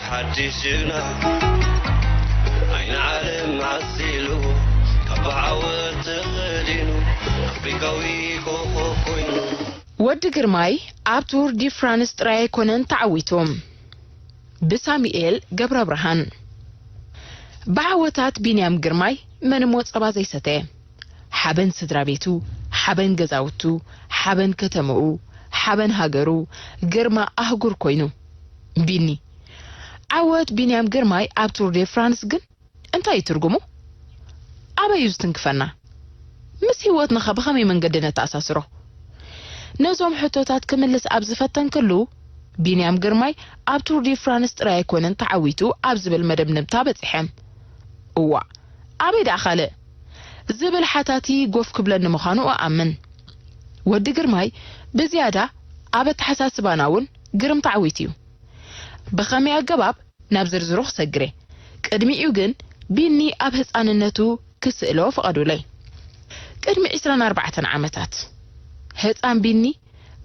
ሓድሽ ጅግና፣ ዓይኒ ዓለም ዓሲሉ፣ ካብ ዓወት ተኸዲኑ፣ ኣፍሪካዊ ኮኾብ ኮይኑ። ወዲ ግርማይ ኣብ ቱር ዲ ፍራንስ ጥራይ ኣይኮነን ተዓዊቱ። ብሳሙኤል ገብረብርሃን። ብዓወታት ቢንያም ግርማይ መን እሞ ጸባ ዘይሰተየ? ሓበን ስድራ ቤቱ፣ ሓበን ገዛውቱ፣ ሓበን ከተመኡ፣ ሓበን ሃገሩ፣ ግርማ ኣህጉር ኮይኑ። ቢኒ። ዓወት ቢንያም ግርማይ ኣብ ቱር ዴ ፍራንስ ግን እንታይ እዩ ትርጉሙ? ኣበይ እዩ ዝትንክፈና? ምስ ህይወትናኸ ብኸመይ መንገዲ ነተኣሳስሮ? ነዞም ሕቶታት ክምልስ ኣብ ዝፈተንክሉ፣ ቢንያም ግርማይ ኣብ ቱር ዲ ፍራንስ ጥራይ ኣይኮነን ተዓዊቱ ኣብ ዝብል መደምደምታ በጺሐ። እዋእ፣ ኣበይ ደኣ ካልእ? ዝብል ሓታቲ ጎፍ ክብለኒ ምዃኑ እኣምን። ወዲ ግርማይ ብዝያዳ ኣብ ኣተሓሳስባና እውን ግርም ተዓዊቱ እዩ። ብኸመይ ኣገባብ? ናብ ዝርዝሩ ክሰግር እየ። ቅድሚኡ ግን ቢኒ ኣብ ህጻንነቱ ክስእሎ ፍቐዱለይ። ቅድሚ ዕስራን ኣርባዕተን ዓመታት ህጻን ቢኒ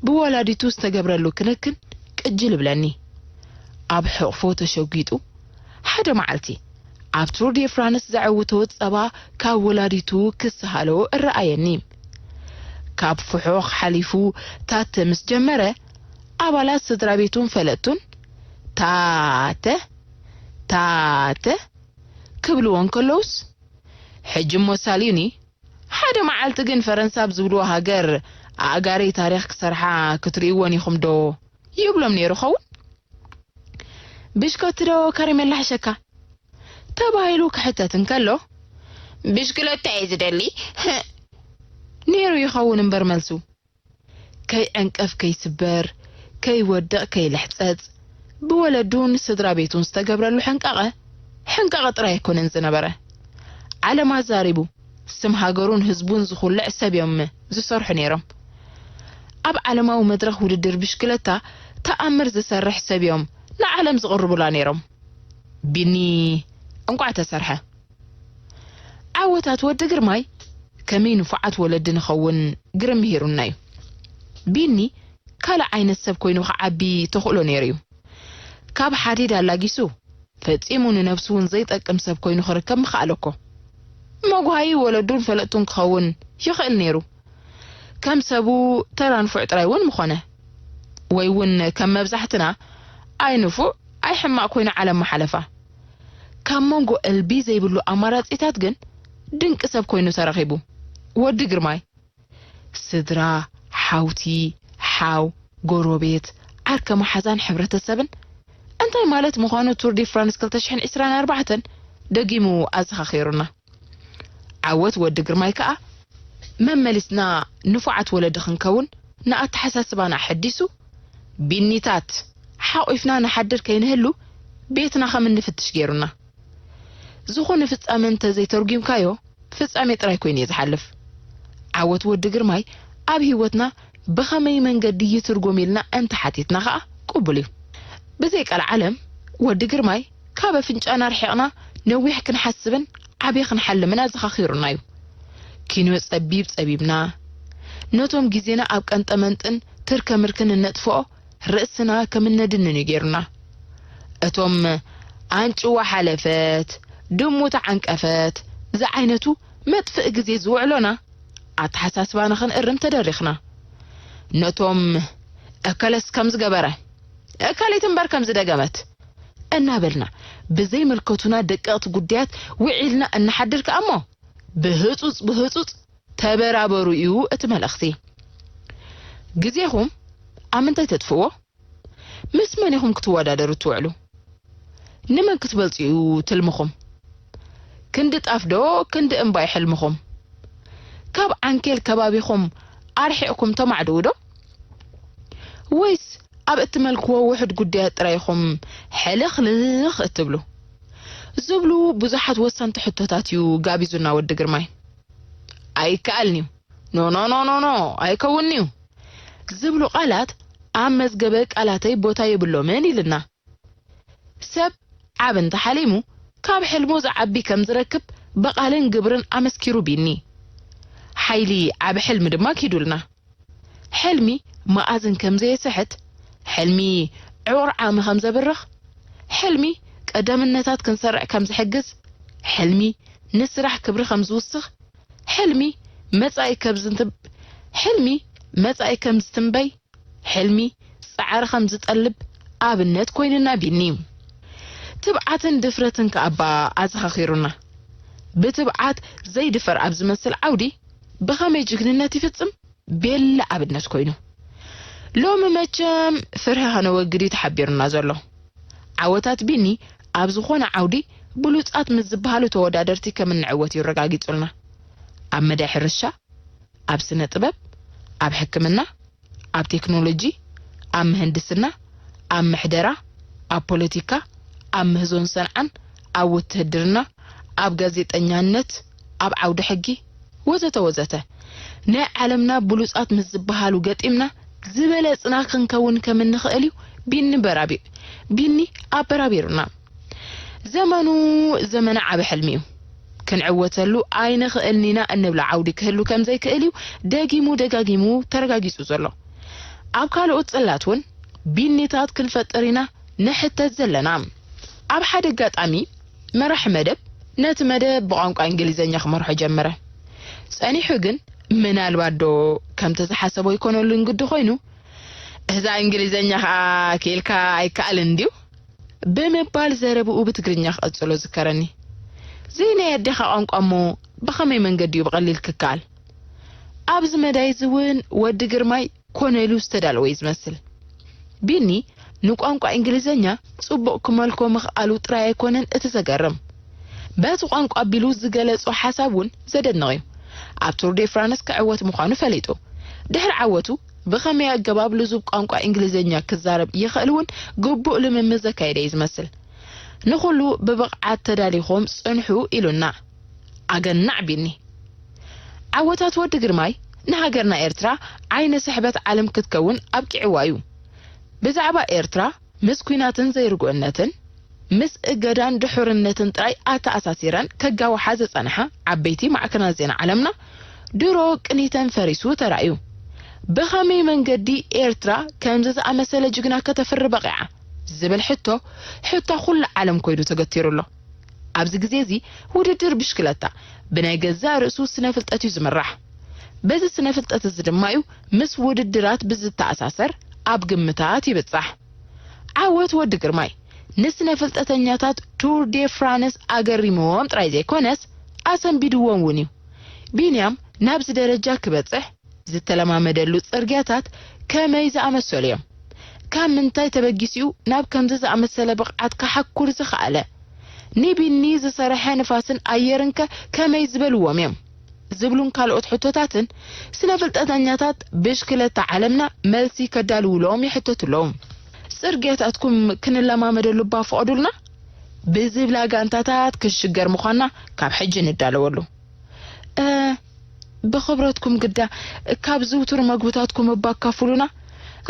ብወላዲቱ ዝተገብረሉ ክንክን ቅጅል ይብለኒ። ኣብ ሕቕፎ ተሸጒጡ ሓደ መዓልቲ ኣብ ቱር ዴ ፍራንስ ዘዐውቶ ጸባ ካብ ወላዲቱ ክስሃሎ እረኣየኒ። ካብ ፍሖኽ ሓሊፉ ታተ ምስ ጀመረ፣ ኣባላት ስድራ ቤቱን ፈለጥቱን ታተ ታተ ክብልዎ እንከለዉስ፣ ሕጂ እሞ ሳልዩኒ፣ ሓደ መዓልቲ ግን ፈረንሳ ኣብ ዝብልዎ ሃገር ኣእጋረይ ታሪኽ ክሰርሓ ክትርእይወን ኢኹም ዶ ይብሎም ነይሩ ኸውን? ብሽኮቲ ዶ ከረሜላ ሕሸካ? ተባሂሉ ክሕተት እንከሎ፣ ብሽክለታ እየ ዝደሊ ነይሩ ይኸውን እምበር መልሱ። ከይዕንቀፍ ከይስበር፣ ከይወድቕ ከይልሕጸጽ፣ ብወለዱን ስድራ ቤቱን ዝተገብረሉ ሕንቃቐ፣ ሕንቃቐ ጥራይ ኣይኮነን ዝነበረ። ዓለም ኣዛሪቡ፣ ስም ሃገሩን ህዝቡን ዝኹልዕ ሰብ እዮም ዝሰርሑ ነይሮም። ኣብ ዓለማዊ መድረኽ ውድድር ብሽክለታ ተኣምር ዝሰርሕ ሰብ እዮም ንዓለም ዝቕርቡላ ነይሮም። ቢኒ እንቋዕ ተሰርሐ። ዓወታት ወዲ ግርማይ ከመይ ንፉዓት ወለዲ ንኸውን ግርም ምሂሩና እዩ። ቢኒ ካልእ ዓይነት ሰብ ኮይኑ ክዓቢ ተኽእሎ ነይሩ እዩ። ካብ ሓዲድ ኣላጊሱ ፈጺሙ ንነብሱ እውን ዘይጠቅም ሰብ ኮይኑ ክርከብ ምኸኣለ እኮ። መጉሃዪ ወለዱን ፈለጥቱን ክኸውን ይኽእል ነይሩ። ከም ሰቡ ተራ ንፉዕ ጥራይ እውን ምኾነ። ወይ እውን ከም መብዛሕትና ኣይ ንፉዕ ኣይ ሕማቕ ኮይኑ ዓለም ምሓለፋ። ካብ መንጎ እልቢ ዘይብሉ ኣማራጺታት ግን ድንቂ ሰብ ኮይኑ ተረኺቡ። ወዲ ግርማይ ስድራ፣ ሓውቲ፣ ሓው፣ ጎረቤት፣ ዓርከ መሓዛን ሕብረተሰብን እንታይ ማለት ምዃኑ ቱር ዲ ፍራንስ ክልተ ሽሕን ዕስራን ኣርባዕተን ደጊሙ ኣዘኻኺሩና። ዓወት ወዲ ግርማይ ከኣ መመሊስና ንፉዓት ወለዲ ክንከውን ንኣተሓሳስባና ኣሐዲሱ፣ ቢኒታት ሓቑፍና ንሓድር ከይንህሉ ቤትና ከም እንፍትሽ ገይሩና። ዝኾነ ፍጻመ እንተ ዘይተርጒምካዮ፣ ፍጻሜ ጥራይ ኮይኑ እዩ ዝሓልፍ። ዓወት ወዲ ግርማይ ኣብ ህይወትና ብኸመይ መንገዲ ይትርጎም ኢልና እንተ ሓቲትና ኸኣ ቅቡል እዩ። ብዘይ ቀልዓለም ወዲ ግርማይ ካብ ኣፍንጫና ርሒቕና ነዊሕ ክንሓስብን ዓቢ ክንሓልምን ኣዘኻኺሩና እዩ። ኪኖ ጸቢብ ጸቢብና፣ ነቶም ግዜና ኣብ ቀንጠመንጥን ትርከምርክን እነጥፍኦ ርእስና ከም እነድንን እዩ ገይሩና። እቶም ኣንጭዋ ሓለፈት፣ ድሙ ተዓንቀፈት ዝዓይነቱ መጥፍኢ ግዜ ዝውዕሎና ኣተሓሳስባና ክንእርም ተደሪኽና። ነቶም እከለስ ከም ዝገበረ፣ እከሊት እምበር ከም ዝደገመት እናበልና ብዘይምልከቱና ደቀቕቲ ጉዳያት ውዒልና እንሓድር ከኣ እሞ ብህጹጽ ብህጹጽ ተበራበሩ እዩ እቲ መልእኽቲ። ግዜኹም ኣብ ምንታይ ተጥፍእዎ? ምስ መን ኢኹም ክትወዳደሩ ትውዕሉ? ንመን ክትበልጹ እዩ ትልምኹም? ክንዲ ጣፍ ዶ ክንዲ እምባ እዩ ሕልምኹም? ካብ ዓንኬል ከባቢኹም ኣርሒቕኩም ተማዕድኡ ዶ? ወይስ ኣብ እትመልክዎ ውሑድ ጉዳያት ጥራይ ኢኹም ሕልኽልኽ እትብሉ? ዝብሉ ብዙሓት ወሰንቲ ሕቶታት እዩ ጋቢዙና ወዲ ግርማይ። ኣይከኣልን እዩ። ኖ፣ ኖ፣ ኖ፣ ኖ፣ ኖ፣ ኣይከውንን'ዩ ዝብሉ ቃላት ኣብ መዝገበ ቃላተይ ቦታ የብሎምን ኢልና። ሰብ ዓቢ እንተሓሊሙ፣ ካብ ሕልሙ ዝዓቢ ከም ዝረክብ ብቓልን ግብርን ኣመስኪሩ ቢኒ። ሓይሊ ዓቢ ሕልሚ ድማ ኪዱልና። ሕልሚ መኣዝን ከም ዘየስሕት፣ ሕልሚ ዕቑር ዓሚ ከም ዘብርኽ፣ ሕልሚ ቀዳምነታት ክንሰርዕ ከም ዝሕግዝ፣ ሕልሚ ንስራሕ ክብሪ ከም ዝውስኽ፣ ሕልሚ መጻኢ ከም ዝንትብ-፣ ሕልሚ መጻኢ ከም ዝትንበይ፣ ሕልሚ ጻዕሪ ከም ዝጠልብ ኣብነት ኮይኑና ቢኒ። ትብዓትን ድፍረትን ከኣባ ኣዘኻኺሩና። ብትብዓት ዘይድፈር ኣብ ዝመስል ዓውዲ ብኸመይ ጅግንነት ይፍጽም ቤላ ኣብነት ኮይኑ። ሎሚ መቸም ፍርሂ ከነወግድ እዩ ተሓቢሩና ዘሎ። ዓወታት ቢኒ ኣብ ዝኾነ ዓውዲ ብሉጻት ምስ ዝበሃሉ ተወዳደርቲ ከም እንዕወት እዩ ኣረጋጊጹልና። ኣብ መዳይ ሕርሻ፣ ኣብ ስነ ጥበብ፣ ኣብ ሕክምና፣ ኣብ ቴክኖሎጂ፣ ኣብ ምህንድስና፣ ኣብ ምሕደራ፣ ኣብ ፖለቲካ፣ ኣብ ምህዞን ሰንዓን፣ ኣብ ውትህድርና፣ ኣብ ጋዜጠኛነት፣ ኣብ ዓውዲ ሕጊ፣ ወዘተ ወዘተ። ናይ ዓለምና ብሉጻት ምስ ዝበሃሉ ገጢምና ዝበለጽና ክንከውን ከም እንኽእል እዩ ቢኒ በራቢ-፣ ቢኒ ኣበራቢሩና። ዘመኑ ዘመነ ዓቢ ሕልሚ እዩ። ክንዕወተሉ ኣይንኽእልን ኢና እንብሎ ዓውዲ ክህሉ ከም ዘይክእል እዩ ደጊሙ ደጋጊሙ ተረጋጊጹ ዘሎ። ኣብ ካልኦት ጽላት እውን ቢኒታት ክንፈጥር ኢና ንሕተት ዘለና። ኣብ ሓደ ኣጋጣሚ መራሒ መደብ ነቲ መደብ ብቋንቋ እንግሊዝኛ ክመርሖ ጀመረ። ጸኒሑ ግን ምናልባት ዶ ከምቲ ዝሓሰቦ ይኮነሉን ግዲ ኮይኑ፣ "እዛ እንግሊዝኛ ኸኣ ክኢልካ ኣይከኣልን ድዩ?" ብምባል ዘረብኡ ብትግርኛ ክቐጽሎ ዝከረኒ። "ዘይ ናይ ኣዴኻ ቋንቋ እሞ ብኸመይ መንገዲ እዩ ብቐሊል ክከኣል?" ኣብዚ መዳይ እዚ እውን ወዲ ግርማይ ኮነ ኢሉ ዝተዳለወ እዩ ዝመስል። ቢኒ ንቋንቋ እንግሊዝኛ ጽቡቕ ክመልኮ ምኽኣሉ ጥራይ ኣይኮነን እቲ ዘገርም። በቲ ቋንቋ ኣቢሉ ዝገለጾ ሓሳብ እውን ዘደንቕ እዩ። ኣብ ቱር ዴ ፍራንስ ክዕወት ምዃኑ ፈሊጡ። ድሕሪ ዓወቱ ብኸመይ ኣገባብ ልዙብ ቋንቋ እንግሊዝኛ ክዛረብ ይኽእል እውን ግቡእ ልምምድ ዘካየደ እዩ ዝመስል። ንኹሉ ብብቕዓት ተዳሊኹም ጽንሑ ኢሉና። ኣገናዕ ቢኒ። ዓወታት ወዲ ግርማይ ንሃገርና ኤርትራ ዓይነ ስሕበት ዓለም ክትከውን ኣብቂዕዋ እዩ። ብዛዕባ ኤርትራ ምስ ኲናትን ዘይርጉእነትን፣ ምስ እገዳን ድሑርነትን ጥራይ ኣተኣሳሲረን ከጋውሓ ዝጸንሓ ዓበይቲ ማዕከናት ዜና ዓለምና፣ ድሮ ቅኒተን ፈሪሱ ተራእዩ። ብኸመይ መንገዲ ኤርትራ ከምዚ ዝኣመሰለ ጅግና ከተፍሪ በቒዓ? ዝብል ሕቶ፣ ሕቶ ኩሉ ዓለም ኮይኑ ተገቲሩ ኣሎ። ኣብዚ ግዜ እዚ ውድድር ብሽክለታ ብናይ ገዛእ ርእሱ ስነ ፍልጠት እዩ ዝምራሕ። በዚ ስነ ፍልጠት እዚ ድማ እዩ ምስ ውድድራት ብዝተኣሳሰር ኣብ ግምታት ይብጻሕ። ዓወት ወዲ ግርማይ ንስነ ፍልጠተኛታት ቱር ዴ ፍራንስ ኣገሪምዎም ጥራይ ዘይኮነስ ኣሰንቢድዎም እውን እዩ። ቢንያም ናብዚ ደረጃ ክበጽሕ ዝተለማመደሉ ጽርግያታት ከመይ ዝኣመሰሉ እዮም? ካብ ምንታይ ተበጊሱ እዩ ናብ ከምዚ ዝኣመሰለ ብቕዓት ክሓኩር ዝኸኣለ? ንቢኒ ዝሰርሐ ንፋስን ኣየርንከ ከመይ ዝበልዎም እዮም? ዝብሉን ካልኦት ሕቶታትን ስነ ፍልጠተኛታት ብሽክለታ ዓለምና መልሲ ከዳልውሎም ይሕተቱ ኣለዉ። ጽርግያታትኩም ክንለማመደሉ እባ ፍቐዱልና ብዝብላ ጋንታታት ክንሽገር ምዃንና ካብ ሕጂ ንዳለወሉ። እ፣ ብኽብረትኩም ግዳ ካብ ዝውቱር መግብታትኩም እባ ኣካፍሉና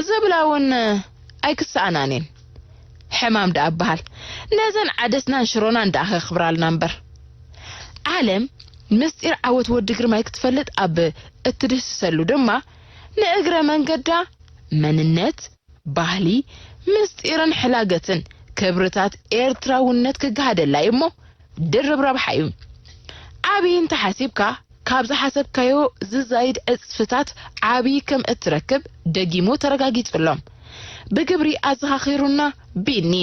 ዝብላ እውን ኣይክሰኣናን እየን። ሕማም ደኣ እበሃል። ነዘን ዓደስናን ሽሮናን ደኣ ከኽብራልና እምበር። ዓለም ምስጢር ዓወት ወዲ ግርማይ ክትፈልጥ ኣብ እትድህስሰሉ ድማ ንእግረ መንገዳ መንነት፣ ባህሊ፣ ምስጢርን ሕላገትን ክብርታት ኤርትራውነት ክገሃደላ እዩ እሞ ድርብ ረብሓ እዩ። ዓቢ እንተሓሲብካ ካብ ዝሓሰብካዮ ዝዛይድ ዕጽፍታት ዓቢ ከም እትረክብ ደጊሙ ተረጋጊጹ ኣሎ። ብግብሪ ኣዘኻኺሩና ቢኒ።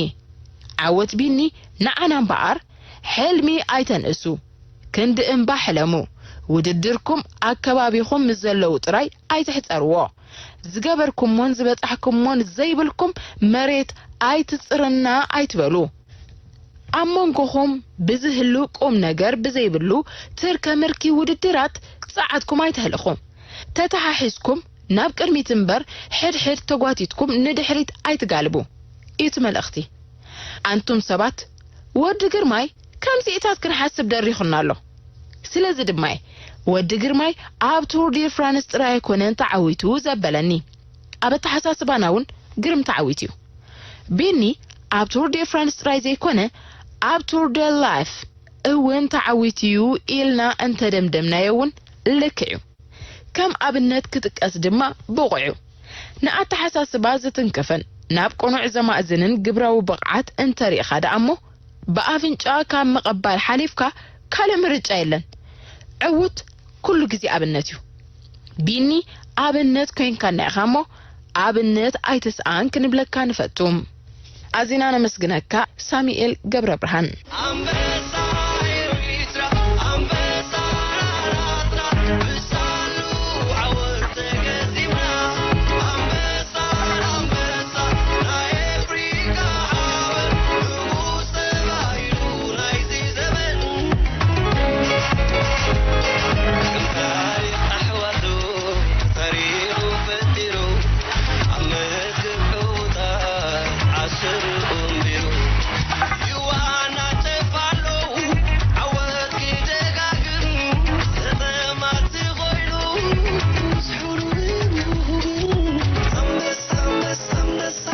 ዓወት ቢኒ ንዓና እምበኣር ሕልሚ ኣይተንእሱ። ክንዲ እምባ ሕለሙ። ውድድርኩም ኣከባቢኹም ምስ ዘለዉ ጥራይ ኣይትሕጸርዎ። ዝገበርኩሞን ዝበጻሕኩሞን ዘይብልኩም መሬት ኣይትጽርና ኣይትበሉ። ኣብ መንጎኹም ብዝህሉ ቁም ነገር ብዘይብሉ ትርከ ምርኪ ውድድራት ጸዓትኩም ኣይተህልኹ። ተተሓሒዝኩም ናብ ቅድሚት እምበር ሕድሕድ ተጓቲትኩም ንድሕሪት ኣይትጋልቡ። እዩ እቲ መልእኽቲ። ኣንቱም ሰባት፣ ወዲ ግርማይ ከምዚኢታት ክንሓስብ ደሪኹና ኣሎ። ስለዚ ድማ እዩ ወዲ ግርማይ ኣብ ቱር ዲ ፍራንስ ጥራይ ኣይኮነን ተዓዊቱ ዘበለኒ። ኣብ ኣተሓሳስባና እውን ግርም ተዓዊቱ እዩ። ቢኒ ኣብ ቱር ዲ ፍራንስ ጥራይ ዘይኮነ ኣብ ቱር ደ ላይፍ እውን ተዓዊቱ እዩ ኢልና እንተደምደምናዮ እውን ልክዕ እዩ። ከም ኣብነት ክጥቀስ ድማ ብቑዕ እዩ። ንኣተሓሳስባ ዝትንክፍን ናብ ቅኑዕ ዘማእዝንን ግብራዊ ብቕዓት እንተሪእኻ ደኣ እሞ፣ ብኣፍንጫ ካብ ምቕባል ሓሊፍካ ካልእ ምርጫ የለን። ዕዉት ኩሉ ግዜ ኣብነት እዩ። ቢኒ ኣብነት ኮይንካና ኢኻ እሞ፣ ኣብነት ኣይትስኣን ክንብለካ ንፈቱ። ኣዚና ነመስግነካ ሳሙኤል ገብረብርሃን። ኣንበሳ ኤሪትራ፣ ኣንበሳ ኤሪትራ፣ ብሳሉ ዓወት ተገዚምና። ኣንበሳ፣ ኣንበሳ ናይ ኣፍሪቃ ሓወን፣ ንጉስ ተባሂሉ ናይዚ ዘመን። ኣሕዋቱ ፈሪሩ ፈጢሩ፣ ኣብ መትከል ዕዉታት ዓስሩ እምቢሩ። ይዋና ጨፋሎ ዓወት ክደጋግም፣ ተጠማቲ ኮይኑ ስሑር ብምህጉም። ኣንበሳ፣ ኣንበሳ፣ ኣንበሳ።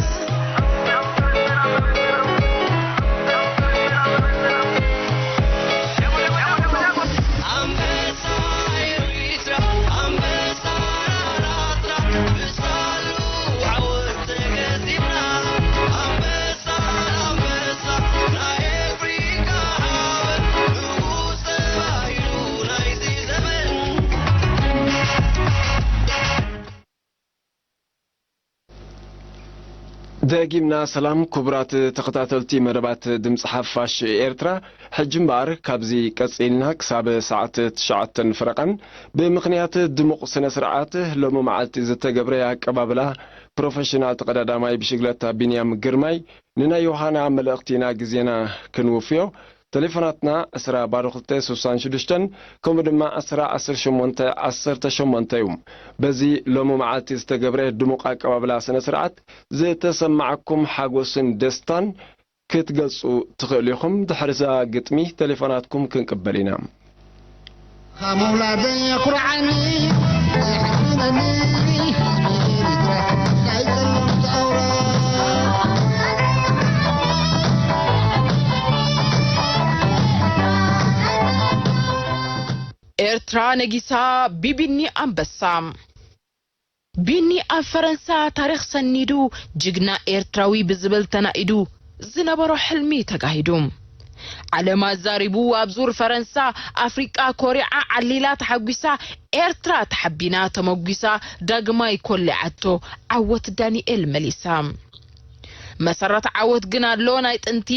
ደጊምና ሰላም ክቡራት ተኸታተልቲ መደባት ድምፂ ሓፋሽ ኤርትራ። ሕጂ እምበኣር ካብዚ ቀፂልና ክሳብ ሰዓት ትሽዓተን ፈረቓን ብምኽንያት ድሙቕ ስነ ስርዓት ሎሚ መዓልቲ ዝተገብረ ኣቀባብላ ፕሮፌሽናል ተቐዳዳማይ ብሽግለታ ቢንያም ግርማይ ንናይ ዮሃና መልእኽቲ ኢና ግዜና ክንውፍዮ። ቴሌፎናትና ዕስራ ባዶ ክልተ ስሳን ሽዱሽተን ከምኡ ድማ ዕስራ ዓሰርተ ሸሞንተ ዓሰርተ ሸሞንተ እዩ። በዚ ሎሚ መዓልቲ ዝተገብረ ድሙቕ ኣቀባብላ ስነ ስርዓት ዝተሰማዓኩም ሓጎስን ደስታን ክትገልጹ ትኽእሉ ኢኹም። ድሕሪ እዛ ግጥሚ ቴሌፎናትኩም ክንቅበል ኢና። ካብ ምውላደይ የኹርዓኒ፣ የሕዝነኒ፣ ህዝቢ ኤሪትራ ናይ ጸለምቲ ኣውራ። ኤርትራ ነጊሳ ብቢኒ ኣንበሳ። ቢኒ ኣብ ፈረንሳ ታሪኽ ሰኒዱ፣ ጅግና ኤርትራዊ ብዝብል ተናኢዱ፣ ዝነበሮ ሕልሚ ተጋሂዱ። ዓለም ኣዛሪቡ ኣብ ዙር ፈረንሳ፣ ኣፍሪቃ ኮሪዓ ዓሊላ ተሓጒሳ፣ ኤርትራ ተሓቢና ተመጒሳ፣ ዳግማይ ኮሊዓቶ ዓወት ዳንኤል መሊሳ። መሰረት ዓወት ግን ኣሎ ናይ ጥንቲ፣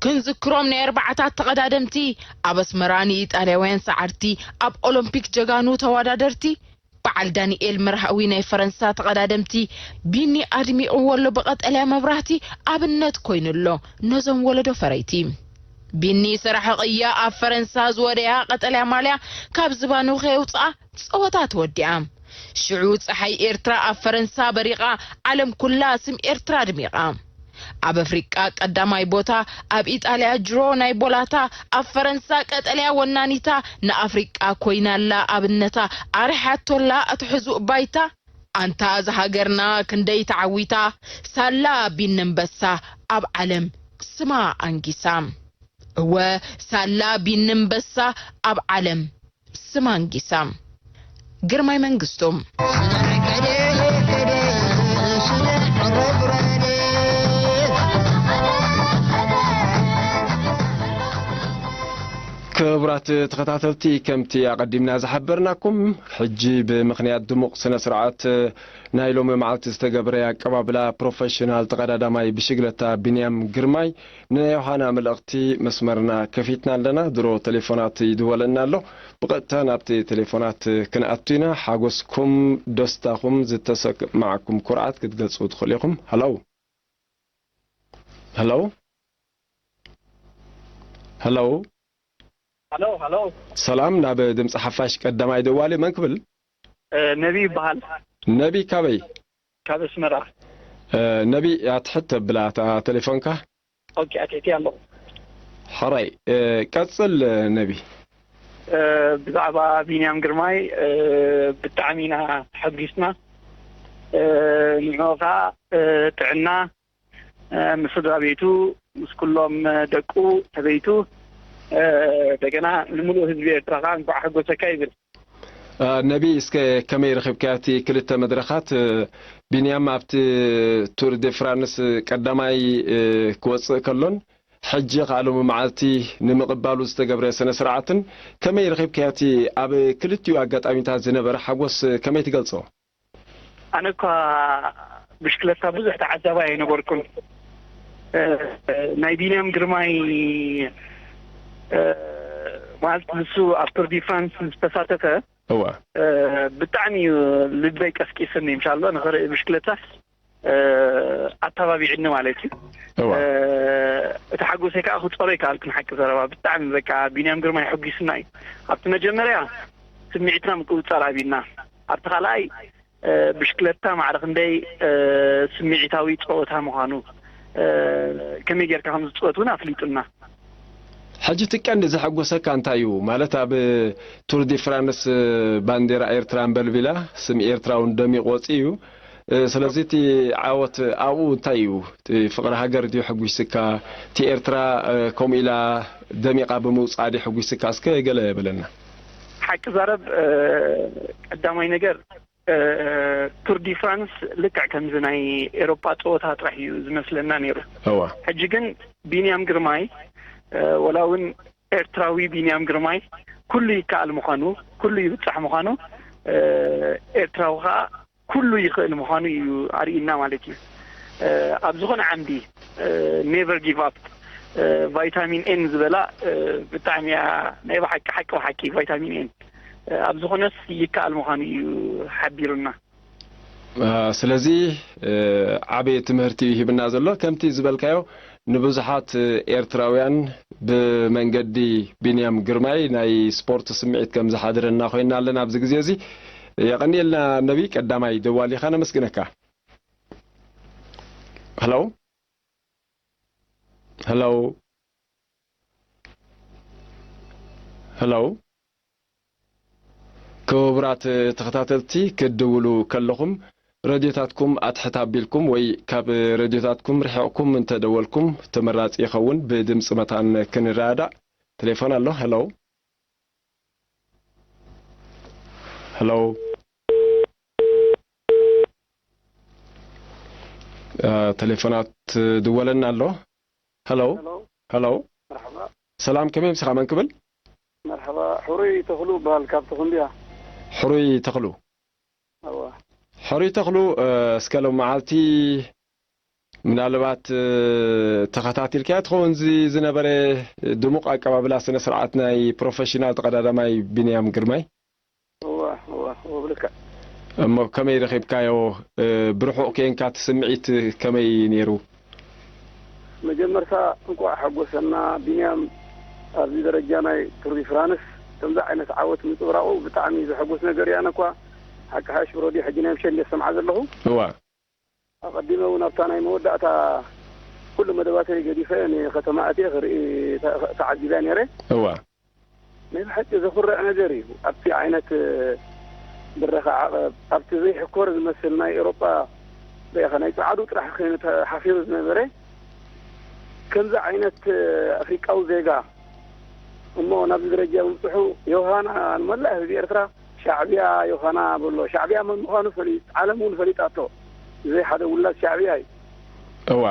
ክንዝክሮም ናይ ኣርባዓታት ተቐዳደምቲ፣ ኣብ ኣስመራ ንኢጣልያውያን ሰዓርቲ፣ ኣብ ኦሎምፒክ ጀጋኑ ተወዳደርቲ፣ በዓል ዳንኤል መርሃዊ ናይ ፈረንሳ ተቐዳደምቲ ቢኒ ኣድሚቕዎ ኣሎ ብቐጠልያ መብራህቲ ኣብነት ኮይኑ ኣሎ ነዞም ወለዶ ፈረይቲ። ቢኒ ሰራሒ ቅያ ኣብ ፈረንሳ ዝወደያ ቀጠልያ ማልያ ካብ ዝባኑ ከየውፅኣ ፀወታ ተወዲኣ። ሽዑ ፀሓይ ኤርትራ ኣብ ፈረንሳ በሪቓ ዓለም ኩላ ስም ኤርትራ ኣድሚቓ። ኣብ ኣፍሪቃ ቀዳማይ ቦታ ኣብ ኢጣልያ ጅሮ ናይ ቦላታ ኣብ ፈረንሳ ቀጠልያ ወናኒታ ንኣፍሪቃ ኮይናላ ኣብነታ ኣርሓቶላ እቲ ሕዙእ ባይታ ኣንታ እዛ ሃገርና ክንደይ ተዓዊታ ሳላ ቢንንበሳ ኣብ ዓለም ስማ ኣንጊሳ። እወ ሳላ ቢንንበሳ ኣብ ዓለም ስማ ኣንጊሳ። ግርማይ መንግስቱ። ክቡራት ተኸታተልቲ ከምቲ ኣቐዲምና ዝሓበርናኩም ሕጂ ብምኽንያት ድሙቕ ስነ ስርዓት ናይ ሎሚ መዓልቲ ዝተገብረ ኣቀባብላ ፕሮፌሽናል ተቐዳዳማይ ብሽግለታ ቢንያም ግርማይ ንዮሃና መልእኽቲ መስመርና ከፊትና ኣለና። ድሮ ቴሌፎናት ይድወለና ኣሎ። ብቐጥታ ናብቲ ቴሌፎናት ክንኣቱ ኢና። ሓጎስኩም ደስታኹም ዝተሰማዓኩም ኩርዓት ክትገልጹ ትኽእሉ ኢኹም። ሃለው። ሃለው። ሃለው። ሃሎ ሃሎ። ሰላም ናብ ድምፂ ሓፋሽ ቀዳማይ ደዋሊ መን ክብል? ነቢ ይበሃል። ነቢ ካበይ? ካብ ኣስመራ። ነቢ ኣትሕት ተብላ እታ ቴሌፎንካ። ኦኬ ኣትሕት ኣለኹ። ሕራይ። ቀፅል ነቢ። ብዛዕባ ቢንያም ግርማይ ብጣዕሚ ኢና ተሓጒስና። ንዕኡ ከዓ ጥዕና ምስ ስድራ ቤቱ ምስ ኩሎም ደቁ ሰበይቱ እንደገና ንምሉእ ህዝቢ ኤርትራ ከዓ እንኳዕ ሓጎሰካ ይብል። ነቢ፣ እስከ ከመይ ረኺብካዮ እቲ ክልተ መድረኻት? ቢንያም ኣብቲ ቱር ደ ፍራንስ ቀዳማይ ክወፅእ ከሎን ሕጂ ከኣ ሎሚ መዓልቲ ንምቕባሉ ዝተገብረ ስነ ስርዓትን ከመይ ረኺብካዮ? እቲ ኣብ ክልቲኡ ኣጋጣሚታት ዝነበረ ሓጎስ ከመይ ትገልጾ? ኣነ እኳ ብሽክለታ ብዙሕ ተዓዛባይ ኣይነበርኩን። እ፣ ናይ ቢንያም ግርማይ፣ እ፣ ማለት ንሱ ኣብ ቱር ዲ ፍራንስ ዝተሳተፈ፣ እዋ። እ፣ ብጣዕሚ እዩ ልበይ ቀስቂስኒ። ኢንሻላህ ንኽርኢ ብሽክለታ፣ እ፣ ኣተባቢዕኒ ማለት እዩ። እዋ። እ፣ እቲ ሓጎሰይ ከዓ ክፀሮ ይከኣልኩን ሓቂ ዘረባ። ብጣዕሚ በቃ ቢንያም ግርማይ ሕጒስና እዩ። ኣብቲ መጀመርያ ስምዒትና ምቁፅፃር ኣብና። ኣብቲ ካልኣይ እ፣ ብሽክለታ ማዕረ ክንደይ፣ እ፣ ስምዒታዊ ጸወታ ምዃኑ፣ እ፣ ከመይ ጌርካ ከም ዝጽወት እውን ኣፍሊጡና። ሕጂ እቲ ቀንዲ ዘሐጎሰካ እንታይ እዩ? ማለት ኣብ ቱር ዲ ፍራንስ ባንዴራ ኤርትራ ኣንበልቢላ፣ ስም ኤርትራ እውን ደሚቑ ወጺኡ እዩ። እ፣ ስለዚ እቲ ዓወት ኣብኡ እንታይ እዩ? እቲ ፍቕሪ ሃገር ድዩ ሕጒስካ? እቲ ኤርትራ፣ እ፣ ከምኡ ኢላ ደሚቓ ብምውጻኣ ድዩ ሕጒስካ? እስከ ገለ በለና። ሓቂ ዛረብ፣ እ፣ ቀዳማይ ነገር እ፣ ቱር ዲ ፍራንስ ልክዕ ከምዚ ናይ ኤሮጳ ጸወታ ጥራሕ እዩ ዝመስለና ነይሩ። እዋ። ሕጂ ግን ቢንያም ግርማይ፣ እ፣ ወላ እውን ኤርትራዊ ቢንያም ግርማይ ኩሉ ይከኣል ምዃኑ፣ ኩሉ ይብጻሕ ምዃኑ፣ እ፣ ኤርትራዊ ከኣ ኩሉ ይኽእል ምዃኑ እዩ ኣርእዩና ማለት እዩ። እ፣ ኣብ ዝኾነ ዓምዲ፣ እ፣ ኔቨር ጊቭ ኣፕ፣ እ፣ ቫይታሚን ኤን ዝበላ፣ እ፣ ብጣዕሚ እያ ናይ ብሓቂ፣ ሓቂ ብሓቂ ቫይታሚን ኤን፣ እ፣ ኣብ ዝኾነስ ይከኣል ምዃኑ እዩ ሓቢሩና። እ፣ ስለዚ፣ እ፣ ዓቢ ትምህርቲ እዩ ሂብና ዘሎ። ከምቲ ዝበልካዮ፣ ንብዙሓት ኤርትራውያን ብመንገዲ ቢንያም ግርማይ ናይ ስፖርት ስምዒት ከም ዝሓድረና ኮይና ኣለና ኣብዚ ግዜ እዚ። የቐንየልና ነቢ፣ ቀዳማይ ደዋል ኢኻ፣ ነመስግነካ። ሄሎ፣ ሄሎ፣ ሄሎ። ክቡራት ተኸታተልቲ፣ ክትድውሉ ከለኹም ረድዮታትኩም ኣትሕት ኣቢልኩም ወይ ካብ ረድዮታትኩም ርሒቕኩም እንተደወልኩም ተመራጺ ይኸውን። ብድምጺ መታን ክንረዳዳእ። ቴሌፎን ኣሎ። ሄሎ፣ ሄሎ። እ፣ ቴሌፎናት ድወለና ኣሎ። ሄሎ፣ ሄሎ። ሄሎ። መርሓባ። ሰላም፣ ከመይ ምሳኻ? መን ክብል? መርሓባ፣ ሕሩይ ተኽሉ እበሃል፣ ካብ ተኹንድያ። ሕሩይ ተኽሉ። እዋ። ሕሩይ ተኽሉ፣ እ፣ እስከ ሎም መዓልቲ ምናልባት፣ እ፣ ተኸታቲልካዮ ትኸውን፣ እዚ ዝነበረ ድሙቕ ኣቀባብላ ስነ ስርዓት ናይ ፕሮፌሽናል ተቐዳዳማይ ቢንያም ግርማይ? እዋ፣ እዋ፣ እዋ፣ ብልክዕ። እሞ ከመይ ረኺብካዮ? እ፣ ብርሑቕ ኬንካ እቲ ስምዒት ከመይ ነይሩ? መጀመርታ እንቋዕ ሓጎሰና፣ ቢንያም ኣብዚ ደረጃ ናይ ቱር ዲ ፍራንስ ከምዚ ዓይነት ዓወት ምንጽብራቑ ብጣዕሚ ዘሐጉስ ነገር እዩ። ኣነ እኳ ሓቂ ሓሽ ብሮዲ ሕጂ ናይ ምሸት እንደ ሰምዓ ዘለኹ። እዋ። ኣቐዲመ እውን ኣብታ ናይ መወዳእታ ኩሉ መደባተይ ገዲፈ ንከተማ ኣትየ ክርኢ ተ-፣ ተዓዚበ ነይረ። እዋ። ናይ ብሓቂ ዘኹርዕ ነገር እዩ። ኣብቲ ዓይነት ብረኻ ዓቐብ፣ ኣብቲ ዘይሕኮር ዝመስል ናይ ኤውሮጳ ርኢኻ፣ ናይ ጸዓዱ ጥራሕ ኮይኑ ተሓፊሩ ዝነበረ፣ ከምዚ ዓይነት ኣፍሪቃዊ ዜጋ እሞ ናብዚ ደረጃ ምብጽሑ፣ ዮሃና ንመላእ ህዝቢ ኤርትራ ሻዕብያ ዮሃና በሎ። ሻዕብያ መን ምዃኑ ፈሊጥ፣ ዓለም እውን ፈሊጣቶ። ብዘይ ሓደ ውላድ ሻዕብያ እዩ። እዋ፣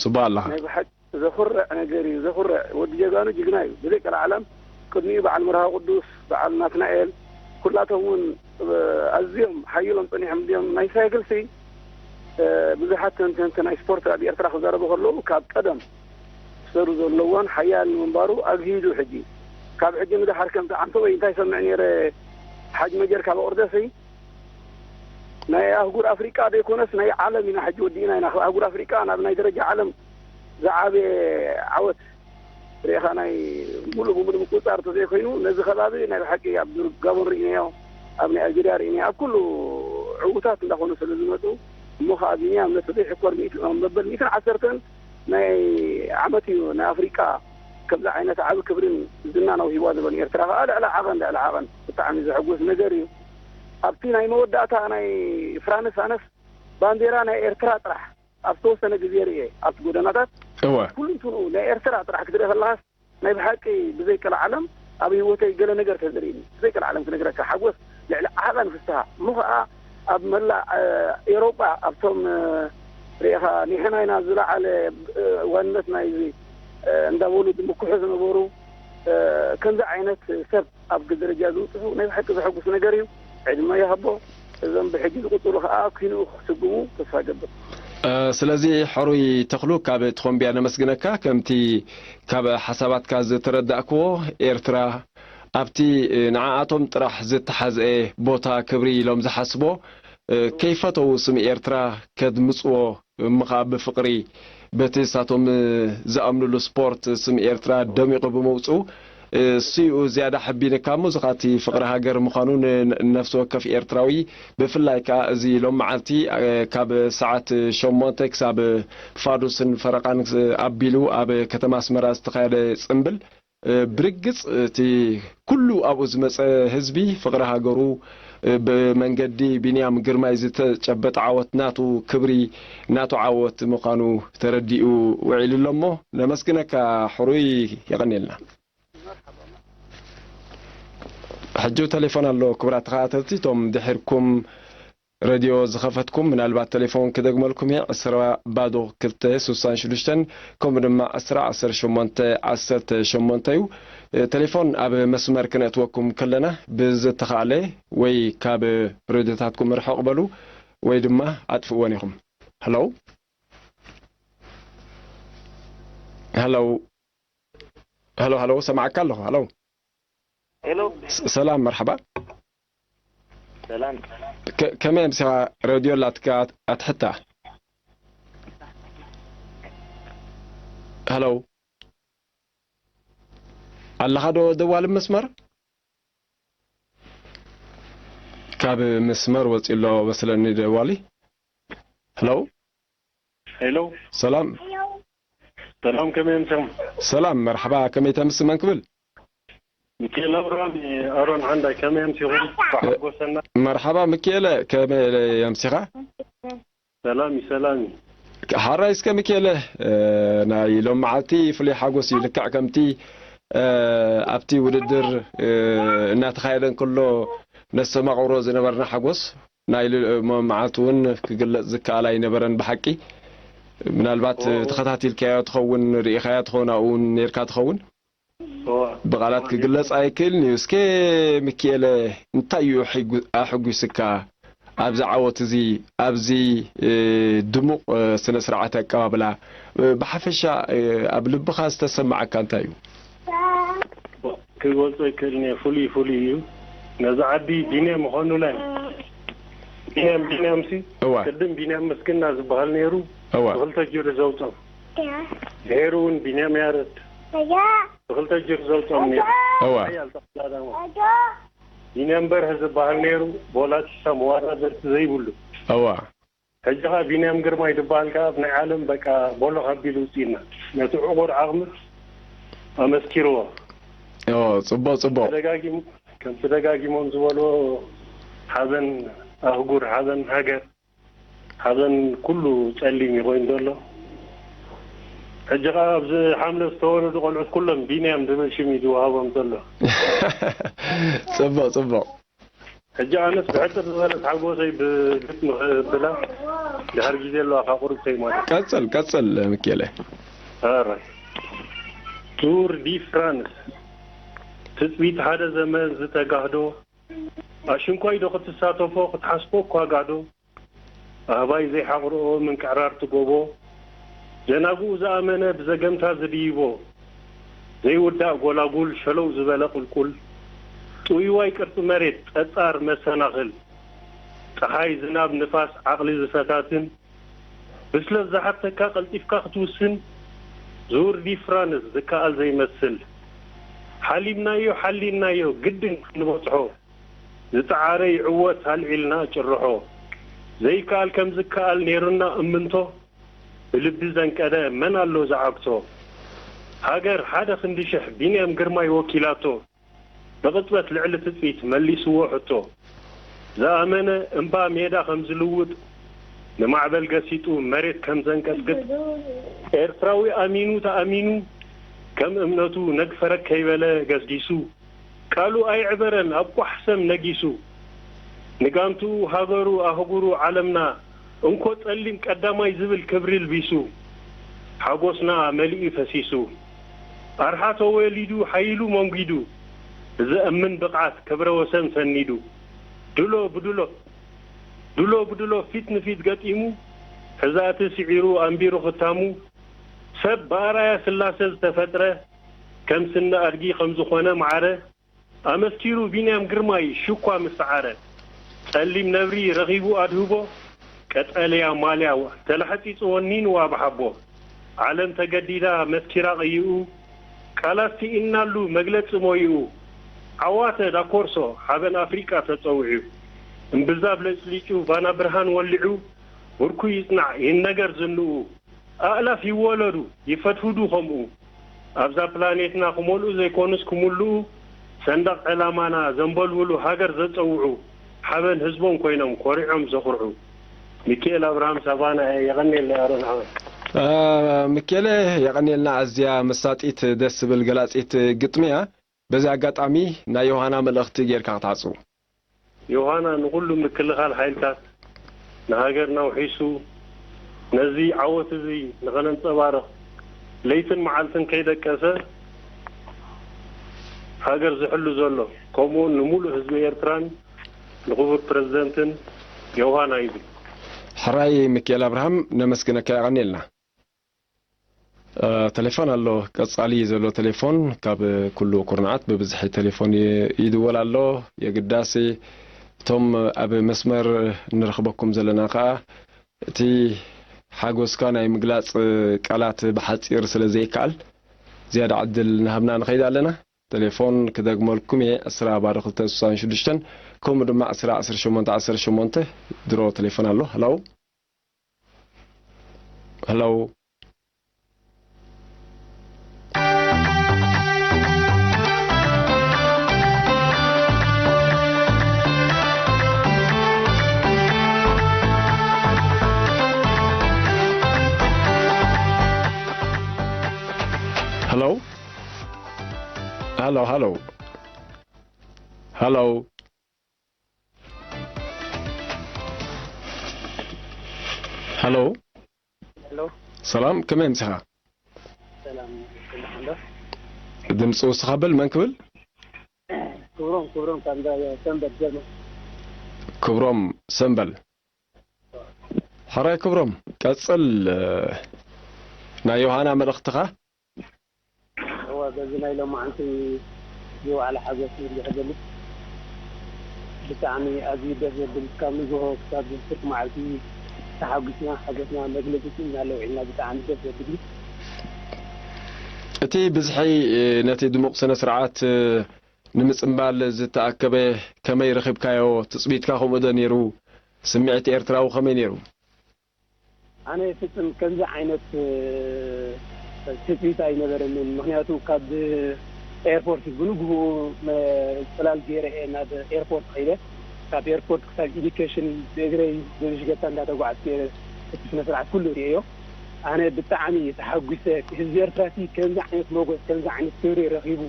ጽቡቕ ኣለኻ። ናይ ብሓቂ ዘኹርዕ ነገር እዩ፣ ዘኹርዕ። ወዲ ጀጋኑ ጅግና እዩ። ብዘይ ቀልዓለም ቅድሚኡ በዓል መርሃዊ ቅዱስ፣ በዓል ናትናኤል፣ ኩላቶም እውን፣ እ፣ ኣዝዮም ሓይሎም ጸኒሖም። እንዲኦም ናይ ሳይክልሲ፣ እ፣ ብዙሓት ተንተንቲ ናይ ስፖርት ኣብ ኤርትራ ክዛረቡ ከለዉ ካብ ቀደም ክሰሩ ዘለዎን ሓያል ንምንባሩ ኣግሂዱ። ሕጂ ካብ ሕጂ ንደሓር ከምቲ ዓንተወይ እንታይ ሰምዕ ነይረ፣ ሓጅ መጀር ካብ ኣቑርደሲ ናይ ኣህጉር ኣፍሪቃ ዘይኮነስ ናይ ዓለም ኢና ሕጂ ወዲእና ኢና። ካብ ኣህጉር ኣፍሪቃ ናብ ናይ ደረጃ ዓለም ዝዓበየ ዓወት ርኢኻ፣ ናይ ሙሉእ ብሙሉእ ምቁጽጻር እንተዘይኮይኑ፣ ነዚ ከባቢ ናይ ብሓቂ ኣብ ዱር ጋቦን ርኢናዮ፣ ኣብ ናይ ኣልጀርያ ርኢናዮ፣ ኣብ ኩሉ ዕዉታት እንዳኾኑ ስለ ዝመጹ፣ እሞ ኸኣ ቢንያም ነቲ ዘይሕኮር ሚእቲ-፣ መበል ሚእትን ዓሰርተን ናይ ዓመት እዩ ንኣፍሪቃ ከምዚ ዓይነት ዓቢ ክብርን ዝናን ኣውሂብዋ ዘሎ። ንኤርትራ ኸኣ ልዕሊ ዓቐን፣ ልዕሊ ዓቐን ብጣዕሚ ዘሐጉስ ነገር እዩ። ኣብቲ ናይ መወዳእታ ናይ ፍራንስ ኣነስ ባንዴራ ናይ ኤርትራ ጥራሕ ኣብ ዝተወሰነ ግዜ ርእየ፣ ኣብቲ ጎደናታት እወ። ኩሉ እንትንኡ ናይ ኤርትራ ጥራሕ ክትርኢ ከለኻስ፣ ናይ ብሓቂ ብዘይ ቀልዓለም ኣብ ህይወተይ ገለ ነገር ተዘርእኒ። ብዘይ ቀልዓለም ክነግረካ፣ ሓጎስ ልዕሊ ዓቐን ፍስሃ እሞ ኸዓ ኣብ መላእ ኤሮጳ ኣብቶም ርኢኻ ንሕና ኢና ዝለዓለ ዋንነት ናይዚ እንዳበሉ ዝምክሑ ዝነበሩ ከምዚ ዓይነት ሰብ ኣብ ደረጃ ዝውፅሑ ናይ ብሓቂ ዘሐጉስ ነገር እዩ። ዕድመ ይሃቦ። እዞም ብሕጂ ዝቕፅሉ ከዓ ኪንኡ ክስጉሙ ተስፋ ገብር። ስለዚ ሕሩይ ተኽሉ ካብ ትኾምብያ ነመስግነካ። ከምቲ ካብ ሓሳባትካ ዝተረዳእክዎ ኤርትራ ኣብቲ ንዓኣቶም ጥራሕ ዝተሓዝአ ቦታ ክብሪ ኢሎም ዝሓስቦ ከይፈተዉ ስም ኤርትራ ከድምፅዎ እምኻ ብፍቕሪ በቲ ንሳቶም ዝኣምኑሉ ስፖርት ስም ኤርትራ ደሚቑ ብምውፅኡ እሱኡ ዝያዳ ሕቢንካ እሞ ዝኻቲ ፍቕሪ ሃገር ምዃኑ ንነፍሲ ወከፍ ኤርትራዊ ብፍላይ ከዓ እዚ ሎም መዓልቲ ካብ ሰዓት ሸሞንተ ክሳብ ፋዱስን ፈረቓን ኣቢሉ ኣብ ከተማ ኣስመራ ዝተኻየደ ፅምብል ብርግጽ እቲ ኩሉ ኣብኡ ዝመጸ ህዝቢ ፍቕሪ ሃገሩ ብመንገዲ ቢንያም ግርማይ ዝተጨበጠ ዓወት ናቱ ክብሪ ናቱ ዓወት ምዃኑ ተረዲኡ ውዒሉ ኣሎ እሞ ነመስግነካ ሕሩይ የቐንየልና። ሕጂ ተሌፎን ኣሎ ክቡራት ተኸታተልቲ እቶም ድሕርኩም ረድዮ ዝኸፈትኩም ምናልባት ተሌፎን ክደግመልኩም እየ ዕስራ ባዶ ክልተ ስሳን ሽዱሽተን ከምኡ ድማ ዕስራ ዓሰርተ ሸሞንተ ዓሰርተ ሸሞንተ እዩ። ተሌፎን ኣብ መስመር ክነእትወኩም ከለና ብዝተኻእለ ወይ ካብ ረድዮታትኩም ርሕቕ በሉ ወይ ድማ ኣጥፍእወን ኢኹም። ሄሎ ሄሎ ሄሎ ሄሎ ሰማዕካ ኣለኹ ሄሎ ሄሎ ሰላም መርሓባ ሰላም ከመይ ኣምሲኻ ረድዮ ኣላትካ ኣትሕታ ሄሎ ኣለኻ ዶ ደዋሊ መስመር ካብ መስመር ወፂ ኣሎ መስለኒ ደዋሊ ሄሎ ሄሎ ሰላም ሰላም ከመይ ኣምሲኹም ሰላም መርሓባ ከመይ ተምሲ መን ክብል ሚካኤል ኣብርሃም ኣሮን ሓንዳይ ከመይ ኣምሲኹም ተሓጎሰና መርሓባ ሚካኤለ ከመይ ኣምሲኻ ሰላም እዩ ሰላም እዩ ሓራይ እስከ ሚካኤለ ናይ ሎም መዓልቲ ፍሉይ ሓጎስ እዩ ልክዕ ከምቲ ኣብቲ ውድድር እናተኻየደ እንከሎ ነስተማቕሮ ዝነበርና ሓጎስ ናይ መዓልቲ እውን ክግለፅ ዝከኣል ኣይነበረን ብሓቂ ምናልባት ተኸታቲልካዮ ትኸውን ርኢኻዮ ትኸውን ኣብኡ እውን ነርካ ትኸውን ብቓላት ክግለፅ ኣይክእልን እዩ እስከ ሚኪኤለ እንታይ እዩ ኣሕጉስካ ኣብዚ ዓወት እዚ ኣብዚ ድሙቕ ስነ ስርዓት ኣቀባብላ ብሓፈሻ ኣብ ልብኻ ዝተሰማዓካ እንታይ እዩ ክገልጾ ኣይክእልን እየ ፍሉይ ፍሉይ እዩ ነዚ ዓዲ ቢንያም ይኾኑለን ቢንያም ቢንያም ሲ እዋ ቅድም ቢንያም ምስግና ዝበሃል ነይሩ እዋ ብክልተ ጅሪ ዘውጾም ድሒሩ እውን ቢንያም ያረድ ብክልተ ጅሪ ዘውጾም ነይሩ እዋ ሓያል ተቐዳዳሞ ቢንያም በርሀ ዝበሃል ነይሩ ቦላቲሳ መዋዳደርቲ ዘይብሉ እዋ ሕጂ ኸኣ ቢንያም ግርማይ ዝበሃል ከኣ ኣብ ናይ ዓለም በቃ ቦሎኽ ኣቢሉ ውፅኢና ነቲ ዕቑር ዓቕሚ ኣመስኪርዎ። ኦ፣ ጽቡቕ፣ ጽቡቕ። ተደጋጊሙ፣ ከምቲ ደጋጊሞም ዝበልዎ ሓዘን ኣህጉር፣ ሓዘን ሃገር፣ ሓዘን ኩሉ ጸሊም እዩ ኮይኑ ዘሎ። ሕጂ ኸኣ ኣብዚ ሓምለ ዝተወለዱ ቆልዑት ኩሎም ቢንያም ዝብል ሽም እዩ ዝወሃቦም ዘሎ። ጽቡቕ፣ ጽቡቕ። ሕጂ ኣነስ ብሕጽር ዝበለት ሓጎሰይ ብግጥሚ ክብላ ድሕር ግዜ ኣለዋ ካብ ቁሩብ ከይሞተ ቀጽል ቀጽል ምኬለ ኣረ ቱር ዲ ፍራንስ ትጽቢት ሓደ ዘመን ዝተጋህዶ ኣሽንኳይ ዶ ክትሳተፎ ክትሓስቦ እኳ ጋዶ ኣህባይ ዘይሓቕርኦ ምንቅዕራር ትጎቦ ዘናግኡ ዝኣመነ ብዘገምታ ዝድይቦ ዘይውዳእ ጎላጉል ሸለው ዝበለ ቁልቁል ጥውይዋይ ቅርጺ መሬት ጸጻር መሰናኽል ጸሓይ ዝናብ ንፋስ ዓቕሊ ዝፈታትን ብስለት ዝሓተካ ቀልጢፍካ ክትውስን ዙር ዲፍራንስ ዝከኣል ዘይመስል ሓሊምናዮ ሓሊናዮ ግድን ክንበጽሖ ዝጸዓረ ይዕወት ኣልዒልና ጭርሖ ዘይከኣል ከም ዝከኣል ኔሩና እምንቶ ብልቢ ዘንቀደ መን ኣሎ ዝዓግቶ ሃገር ሓደ ክንዲ ሽሕ ቢንያም ግርማይ ወኪላቶ ብቕጽበት ልዕሊ ትጽቢት መሊስዎ ሕቶ ዝኣመነ እምባ ሜዳ ከም ዝልውጥ ንማዕበል ገሲጡ መሬት ከም ዘንቀጥቅጥ ኤርትራዊ ኣሚኑ ተኣሚኑ ከም እምነቱ ነግ ፈረግ ከይበለ ገስጊሱ ቃሉ ኣይዕበረን ኣብ ቋሕ ሰም ነጊሱ ንጋንቱ ሃገሩ ኣህጉሩ ዓለምና እንኮ ጸሊም ቀዳማይ ዝብል ክብሪ ልቢሱ፣ ሓጎስና መሊኡ ፈሲሱ። ኣርሓ ተወሊዱ ሓይሉ መንጒዱ፣ ዘእምን ብቕዓት ክብረ ወሰን ሰኒዱ። ድሎ ብድሎ፣ ድሎ ብድሎ ፊት ንፊት ገጢሙ፣ ሕዛእቲ ስዒሩ ኣንቢሩ ክታሙ፣ ሰብ ብኣርኣያ ስላሰ ዝተፈጥረ፣ ከም ስኒ ኣድጊ ከም ዝኾነ ማዕረ፣ ኣመስኪሩ ቢንያም ግርማይ ሽኳ ምስ ሰዓረ። ጸሊም ነብሪ ረኺቡ ኣድህቦ፣ ቀጠልያ ማልያ ተላሕጺጽ ወኒንዋ ብሓቦ። ዓለም ተገዲዳ መስኪራ ቅይኡ፣ ቃላት ስኢንናሉ መግለጺ ሞይኡ። ዓዋተ ዳኮርሶ ሓበን ኣፍሪቃ ተጸዊዑ። እምብዛ ብለጭሊጩ ባና ብርሃን ወሊዑ፣ ብርኩ ይጽናዕ ይነገር ዝንኡ። ኣእላፍ ይወለዱ ይፈድፍዱ ከምኡ። ኣብዛ ፕላኔትና ክመልኡ ዘይኮኑስ ክምልኡ፣ ሰንደቕ ዕላማና ዘንበልብሉ ሃገር ዘጸውዑ፣ ሓበን ህዝቦም ኮይኖም ኮሪዖም ዘኹርዑ። ሚኪኤል ኣብርሃም ሳቫና እየ። የቐንየለይ ኣሮን ሓወይ። አ፣ ሚኬለ፣ የቐንየልና። ኣዝያ መሳጢት ደስ ዝብል ገላጺት ግጥሚ እያ። በዚ ኣጋጣሚ ናይ ዮሃና መልእኽቲ ጌርካ ክትዓጽው። ዮሃና ንኹሉ ምክልኻል ሓይልታት ንሃገርና ውሒሱ፣ ነዚ ዓወት እዚ ንኸነንጸባርቕ ለይትን መዓልትን ከይደቀሰ ሃገር ዝሕሉ ዘሎ፣ ከምኡውን ንምሉእ ህዝቢ ኤርትራን ንኽቡር ፕረዚደንትን ዮሃና ይብል። ሕራይ ሚኪኤል ኣብርሃም፣ ነመስግነካ፣ የቐንየልና። እ፣ ቴሌፎን ኣሎ። ቀጻሊ ዘሎ ቴሌፎን ካብ ኩሉ ኩርናዓት ብብዝሒ ቴሌፎን ይ-፣ ይድወል ኣሎ። የግዳሲ እቶም ኣብ መስመር ንረኽበኩም ዘለና ከኣ እቲ ሓጎስካ ናይ ምግላጽ ቃላት ብሓጺር ስለ ዘይከኣል ዝያዳ ዕድል ናሃብና ንኸይድ ኣለና። ቴሌፎን ክደግመልኩም እየ፣ ዕስራ ባዶ ክልተ ስሳን ሽዱሽተን፣ ከምኡ ድማ ዕስራ ዓሰርተ ሸሞንተ ዓሰርተ ሸሞንተ። ድሮ ቴሌፎን ኣሎ። ሃሎ። ሃሎ። ሃሎ። ሃሎ፣ ሃሎ። ሃሎ። ሃሎ። ሃሎ። ሰላም፣ ከመይ ኣምሲኻ? ሰላም፣ ሰላም ኣሎ። ድምፂ ውስኻ በል፣ መን ክብል? ክብሮም፣ ክብሮም ካብ እንዳ ሰንበት ጀርመን። ክብሮም ሰንበል። ሕራይ ክብሮም፣ ቀጽል፣ እ፣ ናይ ዮሃና መልእኽትኻ። እወ፣ በዚ ናይ ሎማዓንቲ ዝወዓለ ሓጎስ እዩ ዝገልጽ። ብጣዕሚ ኣዝዩ ደስ ዘብል፣ ካብ ንግሆ ክሳብ ፍርቂ መዓልቲ ተሓጒስና፣ ሓጎስና መግለጺ ስኢንናሉ ውዒልና፣ ብጣዕሚ ደስ ዘብል እዩ። እቲ ብዝሒ፣ እ፣ ነቲ ድሙቕ ስነ ስርዓት፣ እ፣ ንምጽንባል ዝተኣከበ ከመይ ረኺብካዮ? ትጽቢትካ ከምኡ ዶ ነይሩ? ስምዒት ኤርትራዊ ከመይ ነይሩ? ኣነ ፍጽም ከምዚ ዓይነት፣ እ፣ ትጽቢት ኣይነበረንን። ምኽንያቱ ካብ ኤርፖርት ብንግሆኡ መ-፣ ጽላል ገይረ እየ ናብ ኤርፖርት ከይደ። ካብ ኤርፖርት ክሳብ ኢዱኬሽን ብእግረይ ገቢሽ ገታ እንዳተጓዕዝኩ እየ እቲ ስነ ስርዓት ኩሉ ርእየዮ። ኣነ ብጣዕሚ ተሓጒሰ። ህዝቢ ኤርትራ እቲ ከምዚ ዓይነት ሞገስ፣ ከምዚ ዓይነት ክብሪ ረኺቡ፣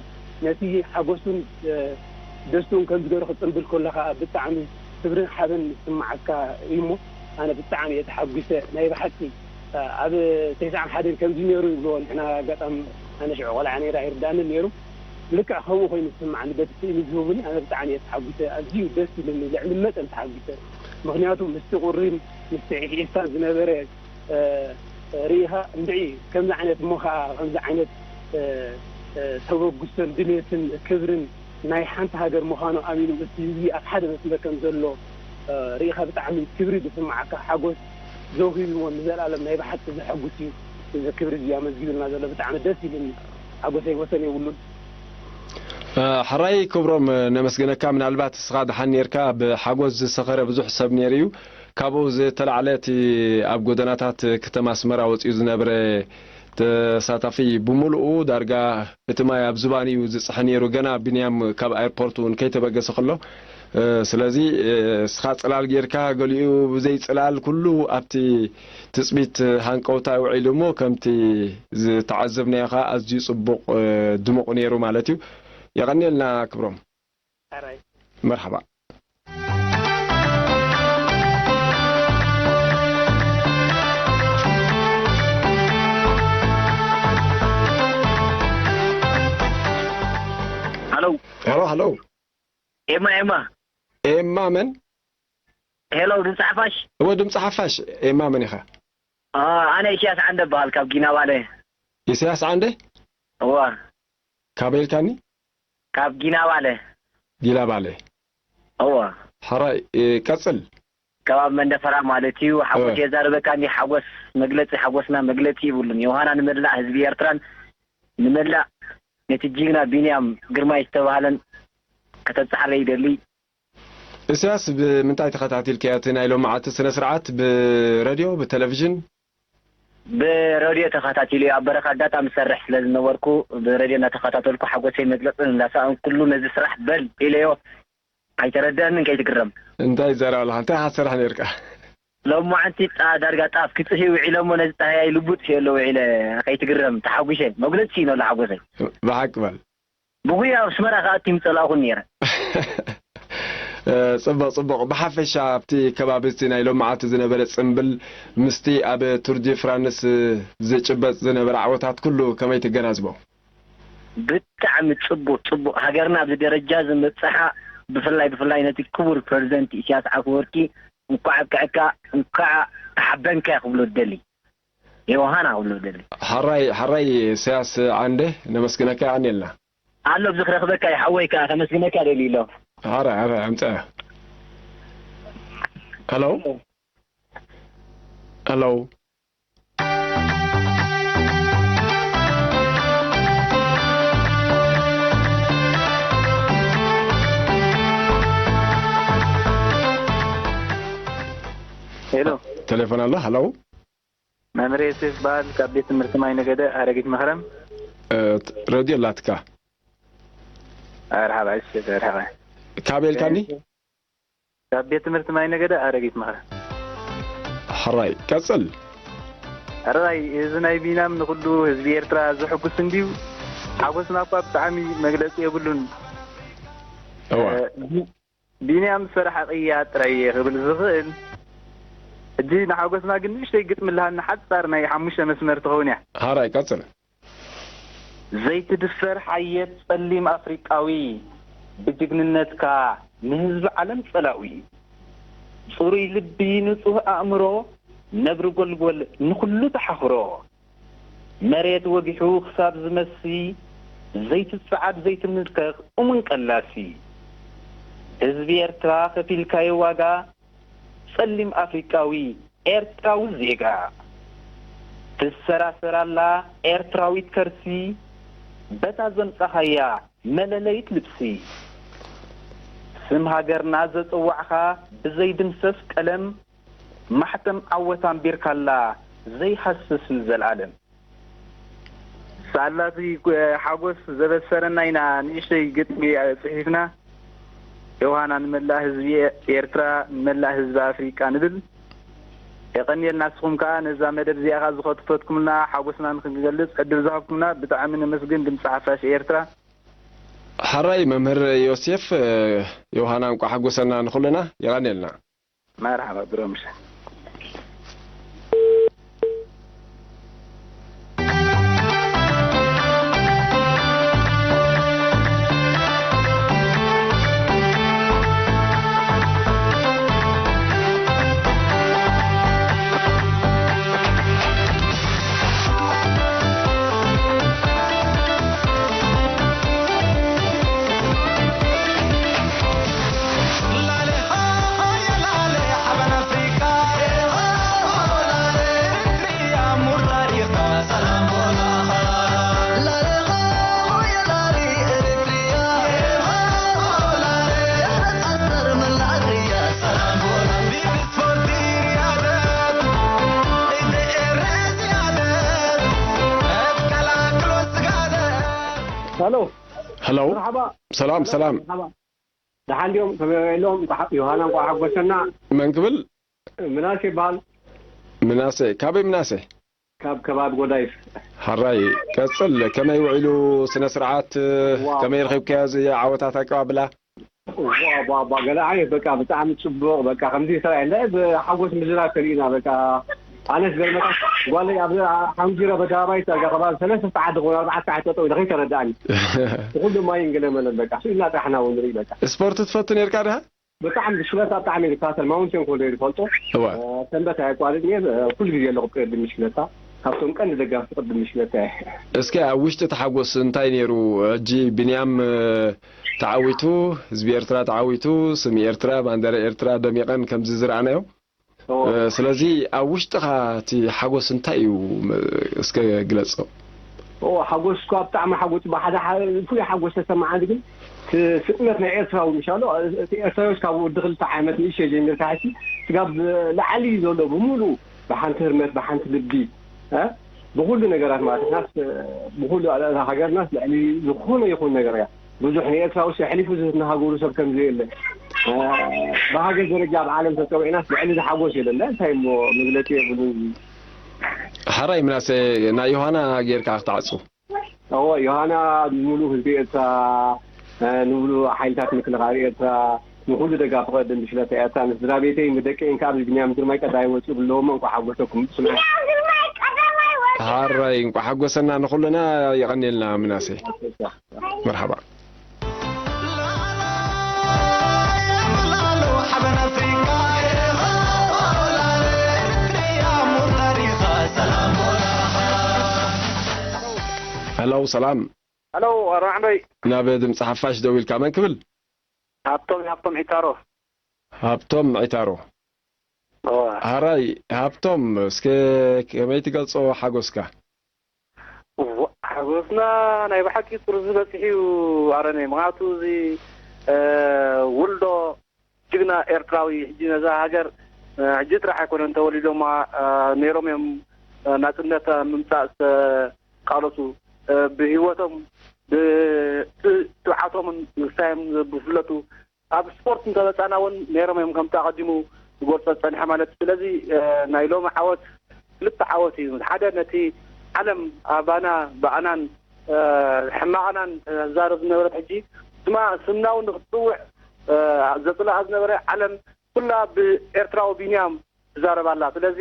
ነቲ ሓጎሱን፣ እ፣ ደስትኡን ከምዚ ገይሩ ክጽንብል ከሎ ኸኣ ብጣዕሚ ክብርን ሓበን ዝስምዓካ እዩ እሞ፣ ኣነ ብጣዕሚ እየ ተሓጒሰ። ናይ ብሓቂ፣ እ፣ ኣብ ተስዓን ሓደን ከምዚ ነይሩ ይብልዎ ንሕና፣ ኣጋጣሚ ኣነ ሽዑ ቆልዓ ነይረ ኣይርድኣንን ነይሩ። ልክዕ ከምኡ ኮይኑ ዝስምዓኒ፣ በቲ ስእሊ ዝህቡኒ ኣነ ብጣዕሚ እየ ተሓጒሰ። ኣዝዩ ደስ ኢሉኒ፣ ልዕሊ መጠን ተሓጒሰ። ምኽንያቱ ምስቲ ቁሪን ምስቲ ዒፍዒፍታን ዝነበረ እ፣ ርኢኻ እንድዒ ከምዚ ዓይነት እሞ ኸዓ ከምዚ ዓይነት፣ እ፣ እ፣ ተበግሶን ድሌትን ክብርን ናይ ሓንቲ ሃገር ምዃኑ ኣሚኑ ምስቲ ህዝቢ ኣብ ሓደ መስመር ከም ዘሎ፣ እ፣ ርኢኻ ብጣዕሚ ክብሪ ዝስምዓካ ሓጎስ ዘውሂቡ እሞ ንዘለኣለም ናይ ብሓቂ ዘሐጉስ እዩ። እዚ ክብሪ እዚ ኣመዝጊቡልና ዘሎ ብጣዕሚ ደስ ኢሉኒ። ሓጎሰይ ወሰን የብሉን። እ፣ ሕራይ ክብሮም፣ ነመስግነካ። ምናልባት እስኻ ደሓን ኔርካ፣ ብሓጎስ ዝሰኸረ ብዙሕ ሰብ ኔሩ እዩ። ካብኡ ዝተላዕለ እቲ ኣብ ጎደናታት ከተማ ኣስመራ ወጺኡ ዝነበረ ተሳታፊ ብምሉኡ ዳርጋ እቲ ማይ ኣብ ዝባኑ እዩ ዝጽሒ ኔሩ። ገና ቢንያም ካብ ኣየርፖርት እውን ከይተበገሰ ከሎ፣ እ፣ ስለዚ፣ እ፣ እስኻ ጽላል ጌርካ፣ ገሊኡ ብዘይ ጽላል፣ ኩሉ ኣብቲ ትጽቢት ሃንቀውታ ውዒሉ እሞ ከምቲ ዝተዓዘብናዮ ኸኣ ኣዝዩ ጽቡቕ፣ እ፣ ድሙቕ ኔሩ ማለት እዩ። የቐንየልና ክብሮም። ሕራይ። መርሓባ። ሄሎ፣ ሄሎ። ኤማ፣ ኤማ። ኤማ መን? ሄሎ፣ ድምፂ ሓፋሽ? እወ፣ ድምፂ ሓፋሽ። ኤማ መን ኢኻ? አ፣ ኣነ ኢሳያስ ዓንደ እበሃል፣ ካብ ጊናባለ። ኢሳያስ ዓንደ? እወ። ካበይ ኢልካኒ? ካብ ጊናባለ። ጊናባለ። እወ። ሕራይ፣ እ፣ ቀጽል። ከባቢ መንደፈራ ማለት እዩ። ሓጎስ እወ። የዛርበካ እንዲ ሓጎስ መግለጺ፣ ሓጎስና መግለጺ ይብሉን። ዮሃና ንመላእ ህዝቢ ኤርትራን ንመላእ ነቲ ጅግና ቢንያም ግርማይ ዝተባህለን ከተብጽሓለይ ይደሊ። ኢሳያስ፣ ብምንታይ ተኸታቲልካዮ እቲ ናይ ሎማዓቲ ስነ ስርዓት? ብረድዮ፣ ብቴሌቪዥን? ብረድዮ ተኸታቲለዮ። ኣብ በረኻ ኣጋጣሚ ዝሰርሕ ስለ ዝነበርኩ፣ ብረድዮ እናተኸታተልኩ ሓጎሰይ መግለጽ እንዳሰኣንኩሉ ነዚ ስራሕ በል ኢለዮ። ኣይተረድአንን ከይትግረም። እንታይ ይዛረብ ኣለኻ? እንታይ ኢኻ ትሰርሕ ነይርካ? ሎማዓንቲ ጣ-፣ ዳርጋ ጣፍ ክጽህዩ ውዒለ እሞ ነዚ ጣህያይ ልቡ ጥፍኤ ኣሎ ውዒለ ከይትግረም ተሓጒሰ። መግለጽ ስኢነ ኣሎ ሓጎሰይ። ብሓቂ በል። ብጉያ ኣብ ኣስመራ ክኣቱ ምጸላእኹን ነይረ። እ፣ ጽቡቕ፣ ጽቡቕ። ብሓፈሻ ኣብቲ ከባቢ እቲ ናይ ሎማዓቲ ዝነበረ ጽምብል ምስቲ ኣብ ቱር ዲ ፍራንስ ዝጭበጥ ዝነበረ ዓወታት ኩሉ ከመይ ትገናዝቦ? ብጣዕሚ ጽቡቕ፣ ጽቡቕ። ሃገርና ኣብዚ ደረጃ ዝመጽሓ ብፍላይ፣ ብፍላይ ነቲ ክቡር ፕረዚደንት ኢሳያስ ኣፈወርቂ እንኳዕ ኣብቅዐካ፣ እንኳዕ ተሓበንካ ክብሎ ዝደሊ። ዮሃና ክብሎ ዝደሊ። ሓራይ፣ ሓራይ ኢሳያስ ዓንደ፣ ነመስግነካ፣ የቐንየልና። ኣሎ፣ ኣብዚ ክረኽበካ እዩ፣ ሓወይ ከኣ ከመስግነካ ደልዩ ኣሎ። ሓራይ፣ ሓራይ፣ ኣምጽኣ። ሄሎ? ሄሎ? ሄሎ። ቴሌፎን ኣሎ። ሄሎ። መምህር ዮሴፍ በሃል፣ ካብ ቤት ትምህርቲ ማይ ነገደ ኣረጊት መኽረም። እ፣ ት-፣ ረድዮ ኣላትካ? ኣርሓባ፣ እሺ፣ ኣርሓባ። ካበይ ኢልካኒ? ካብ ቤት ትምህርቲ ማይ ነገደ ኣረጊት መኽረም። ሕራይ፣ ቀጽል። ሕራይ፣ እዚ ናይ ቢንያም ንኹሉ ህዝቢ ኤርትራ ዘሕጉስ እንድዩ። ሓጎስና እኳ ብጣዕሚ መግለጺ የብሉን። እዋ። እ፣ ቢ-፣ ቢንያም ዝፈረሓ ቅያ ጥራይ እየ ክብል ዝኽእል። ሕጂ ንሓጎስና ግን ንእሽተይ ግጥሚ ኣለሃኒ፣ ሓጻር ናይ ሓሙሽተ መስመር ትኸውን እያ። ሕራይ፣ ቀጽል። ዘይትድፈር ሓየት ጸሊም ኣፍሪቃዊ፣ ብጅግንነትካ ንህዝቢ ዓለም ጸላዊ። ጽሩይ ልቢ፣ ንጹህ ኣእምሮ፣ ነብሪ ጎልጎል ንኹሉ ተሓኽሮ። መሬት ወጊሑ ክሳብ ዝመሲ፣ ዘይትጸዓድ ዘይትምልከኽ እሙን ቀላሲ። ህዝቢ ኤርትራ ከፊልካዮ ዋጋ፣ ጸሊም ኣፍሪቃዊ ኤርትራዊ ዜጋ። ትሰራሰር ኣላ ኤርትራዊት ከርሲ፣ በታ ዘምጻኻያ መለለይት ልብሲ። ስም ሃገርና ዘጸዋዕኻ ብዘይድምሰስ ቀለም፣ ማሕተም ዓወት ኣንቢርካላ ዘይሃስስ ንዘልኣለም። ሳላቲ ሓጎስ ዘበሰረና ኢና ንእሽተይ ግጥሚ ጽሒፍና፣ ዮሃና ንመላእ ህዝቢ ኤርትራ፣ ንመላእ ህዝቢ ኣፍሪቃ ንብል። የቐንየልና። ንስኹም ከኣ ነዛ መደብ እዚኣ ከኣ ዝኸተትኩምልና፣ ሓጎስና ንኽንገልጽ ዕድል ዝሃብኩምና ብጣዕሚ ነመስግን። ድምጺ ሓፋሽ ኤርትራ። ሕራይ መምህር ዮሴፍ፣ ዮሃና እንቋዕ ሓጎሰና ንኹልና። የቐንየልና። መርሓባ ብሮ ምሸት። ሄሎ። ሄሎ። መርሓባ። ሰላም፣ ሰላም። መርሓባ። ደሓን ድዮም? ከመይ ውዒሎም? እንቋዕ ሓ-፣ ዮሃና እንቋዕ ሓጎሰና። መን ክብል? ምናሴ ይበሃል። ምናሴ። ካበይ ምናሴ? ካብ ከባቢ ጎዳይፍ። ሕራይ፣ ቀጽል። ከመይ ውዒሉ ስነ ስርዓት? ዋው። ከመይ ረኺብካዮ እዚ ዓወታት ኣቀባብላ? ዋ፣ ዋ፣ ዋ፣ ገለ ዓይነት በቃ ብጣዕሚ ጽቡቕ። በቃ ከምዚ ተራእየ እንዳ ብሓጎስ ምዝራብ ተሪእና በቃ ኣነስ ገርመካ ጓለይ ኣብ ሓንጊረ በዳባይ ጸርጋ ከባቢ ሰለስተ ሰዓት ድኾነ ኣርባዕተ ሰዓት ጠጠው ኢለ ከይተረዳእኒ። ብኹሉ ማይን ገለ መለን በቃ። ስኢልና ጥራሕ ኢና እውን ንርኢ በቃ። ስፖርት ትፈቱ ነርካ ድኻ? ብጣዕሚ ብሽክለታ ብጣዕሚ እየ ዝከታተል። ማውንቴን ኮንዶ እየ ዝፈልጦ። እወ። እ፣ ሰንበት ኣየቋርጽን እየ። እ፣ ኩሉ ግዜ ኣለኹ ቅድም ብሽክለታ። ካብቶም ቀንዲ ደጋፍቲ ቅድም ብሽክለታ እየ። እስኪ ኣብ ውሽጢ እቲ ሓጎስ እንታይ ነይሩ? ሕጂ ቢንያም፣ እ፣ ተዓዊቱ፣ ህዝቢ ኤርትራ ተዓዊቱ፣ ስም ኤርትራ፣ ባንዴራ ኤርትራ ደሚቐን ከምዚ ዝረኣናዮ። እወ። እ፣ ስለዚ ኣብ ውሽጥኻ እቲ ሓጎስ እንታይ እዩ? ም-፣ እስከ ግለጾ። እወ፣ ሓጎስ እኳ ብጣዕሚ ሓጎስ፣ ብሓደ ሓ-፣ ፍሉይ ሓጎስ ተሰማዓኒ ግን፣ እቲ ስጥመት ናይ ኤርትራዊ ምሻሎ፣ እቲ ኤርትራዊ ካብ ወዲ ክልተ ዓመት ንእሽተይ ጀሚርካ ሕጂ፣ ስጋብ ላዕሊ ዘሎ ብምሉኡ ብሓንቲ ህርመት፣ ብሓንቲ ልቢ፣ እ፣ ብኹሉ ነገራት ማለት ናስ፣ ብኹሉ ኣልኣላ ሃገርናስ ልዕሊ ዝኾነ ይኹን ነገር እያ። ብዙሕ ንኤርትራ ውስጥ ኣሕሊፉ ዝህብ ንሃገሩ ሰብ ከም ዘየለ፣ እ፣ ብሃገር ደረጃ ኣብ ዓለም ተጸዊዕናስ ልዕሊ ዝሓጎስ የለን። እንታይ እሞ መግለጺ የብሉን። ሓራይ ምናሴ፣ ናይ ዮሃና ጌርካ ክትዓጹ። እዎ፣ ዮሃና ንሙሉእ ህዝቢ ኤርትራ፣ እ፣ ንሙሉእ ሓይልታት ምክልኻል ኤርትራ፣ ንኹሉ ደጋፊ ቅድም ብሽክለታ ኤርትራ፣ ንስድራ ቤተይ፣ ንደቀይን ከኣ ብቢንያም ግርማይ ቀዳማይ ወጺኡ ብለዎም እንኳዕ ሓጎሰኩም። ስምዐ። ሓራይ እንኳዕ ሓጎሰና ንኹልና። የቐንየልና ምናሴ። መርሓባ። ሄሎ፣ ሰላም። ሄሎ፣ ኣርባዕንበይ። ናብ ድምፂ ሓፋሽ ደው ኢልካ መን ክብል? ሃብቶም፣ ሃብቶም ዒታሮ። ሃብቶም ዒታሮ። እዋ። ሃራይ፣ ሃብቶም፣ እስከ ከመይ ትገልጾ ሓጎስካ? እዋ፣ ሓጎስና ናይ ብሓቂ ጥርዚ በጺሑ እዩ፣ ኣረነይ። ምኽንያቱ እዚ፣ እ፣ ውልዶ ጅግና ኤርትራዊ፣ ሕጂ ነዛ ሃገር፣ እ፣ ሕጂ ጥራሕ ኣይኮነን ተወሊዶማ፣ እ፣ ነይሮም እዮም፣ እ፣ ናጽነት ምምጻእ ዝተቃለሱ፣ እ፣ ብህይወቶም፣ ብ-፣ ብ-፣ ትብዓቶምን ንሳዮም ብፍለጡ፣ ኣብ ስፖርት እንተመጻና እውን ነይሮም እዮም፣ ከምቲ ኣቐዲሙ ዝገልጾ ዝጸንሐ ማለት እዩ። ስለዚ፣ እ፣ ናይ ሎሚ ዓወት ክልተ ዓወት እዩ። ሓደ ነቲ ዓለም ኣባና ብኣናን፣ እ፣ ሕማቕናን ተዛረብ ዝነበረት፣ ሕጂ ስማ-፣ ስምና እውን ንክትጽውዕ፣ እ፣ ዘጽልኣ ዝነበረ ዓለም ኩላ ብኤርትራዊ ቢንያም ትዛረብ ኣላ። ስለዚ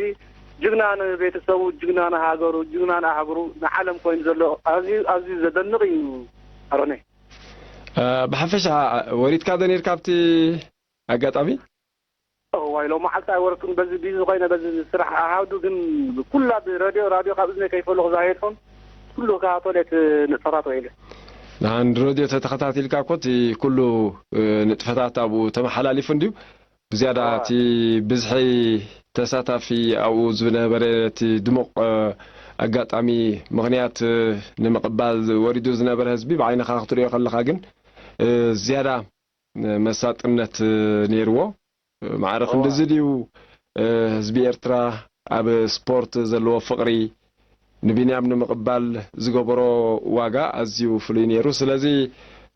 ጅግና ንቤተሰቡ፣ ጅግና ንሃገሩ፣ ጅግና ንኣህጉሩ፣ ንዓለም ኮይኑ ዘሎ ኣዝዩ፣ ኣዝዩ ዘደንቕ እዩ ኣሮነይ። እ፣ ብሓፈሻ ወሪድካ ዶ ነይርካ ኣብቲ ኣጋጣሚ? እዋይ፣ ሎም መዓልቲ ኣይወረድኩን። በዚ ቢዚ ኮይነ፣ በዚ ስራሕ ኣሃዱ ግን ኩላ ብሬድዮ፣ ራድዮ ካብ እዝነይ ከይፈለኹ እዛ ሄድፎን ኩሉ ከታተሎ እቲ ንጥፈታት ወይለ። ንሓን ሬድዮ ተተኸታቲልካ እኮ እቲ ኩሉ፣ እ፣ ንጥፈታት ኣብኡ ተመሓላሊፉ እንድዩ። ብዝያዳ እዋ። እቲ ብዝሒ ተሳታፊ ኣብኡ ዝነበረ እቲ ድሙቕ፣ እ፣ ኣጋጣሚ ምኽንያት፣ እ፣ ንምቕባል ወሪዱ ዝነበረ ህዝቢ ብዓይንኻ ክትሪኦ ከለኻ ግን፣ እ፣ ዝያዳ መሳጥነት ነይርዎ። ማዕረ እዋ። ክንድዚ ድዩ፣ እ፣ ህዝቢ ኤርትራ ኣብ ስፖርት ዘለዎ ፍቕሪ ንቢንያም ንምቕባል ዝገበሮ ዋጋ ኣዝዩ ፍሉይ ነይሩ። ስለዚ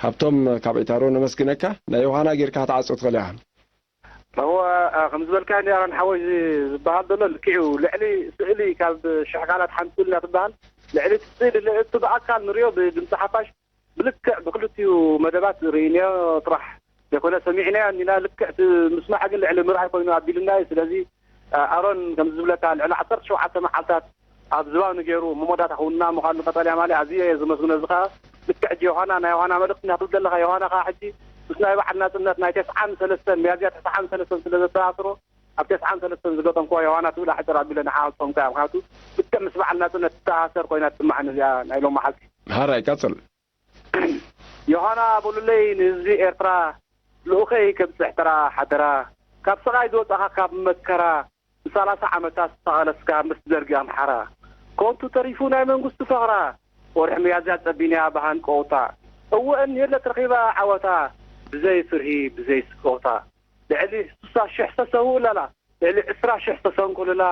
ሃብቶም ካብ ዒታሮ ነመስግነካ። ናይ ዮሃና ጌርካ ክትዓጾ ትኽእል ኢኻ። እዋ፣ እ፣ ከም ዝበልካ እንዲ ኣረን ሓወይ ዝ-፣ ዝበሃል ዘሎ ልክዕ እዩ። ልዕሊ ስእሊ ካብ ሽሕ ቃላት ሓንቲ ስእሊ እናትበሃል፣ ልዕሊ እቲ ስእሊ፣ ልዕሊ እቲ ብኣካል ንሪኦ ብድምፂ ሓፋሽ ብልክዕ ብክልቲኡ መደባት ርኢናዮ ጥራሕ ዘይኮነ ሰሚዕናዮ እንዲና፣ ልክዕ እቲ ምስማዕ ግን ልዕሊ ምርኣይ ኮይኑ ኣቢሉና እዩ። ስለዚ፣ እ፣ ኣሮን ከምዚ ዝብለካ ልዕሊ ዓሰርተ ሸውዓተ መዓልታት ኣብ ዝባኑ ገይሩ መወዳእታ ክውንና ምዃኑ ቀጠልያ ማልያ ኣዝየ እየ ዘመስግኖ። እዚ ኸኣ ልክዕ ሕጂ ዮሃና፣ ናይ ዮሃና መልእኽቲ እናትብል ዘለኻ፣ ዮሃና ኸኣ ሕጂ ምስ ናይ በዓል ናጽነት ናይ ተስዓን ሰለስተን፣ ሚያዝያ ተስዓን ሰለስተን ስለ ዘተኣሳስሮ፣ ኣብ ተስዓን ሰለስተን ዝገጠምክዋ ዮሃና ትብል ኣሕጽር ኣቢለ ንዓኣ ክጸምካ እያ። ምኽንያቱ ልክዕ ምስ በዓል ናጽነት ትተኣሳሰር ኮይና ትስምዓኒ እዚኣ ናይ ሎም መዓልቲ። ሃራይ ቀጽል። ዮሃና በሉለይ ንህዝቢ ኤርትራ፣ ልኡኸይ ከብጽሕ ተራ ሓደራ፣ ካብ ስቓይ ዝወጻኻ ካብ መከራ፣ ንሰላሳ ዓመታት ዝተቓለስካ ምስ ደርጊ ኣምሓራ፣ ኮንቱ ተሪፉ ናይ መንግስቱ ፈኽራ፣ ወርሒ ሚያዝያ ጸቢንያ ብሃንቀውታ፣ እወ እኒሄለት ረኺባ ዓወታ፣ ብዘይ ፍርሂ ብዘይ ስቅታ፣ ልዕሊ ስሳ ሽሕ ዝተሰውእላላ፣ ልዕሊ ዕስራ ሽሕ ዝተሰንኩልላ፣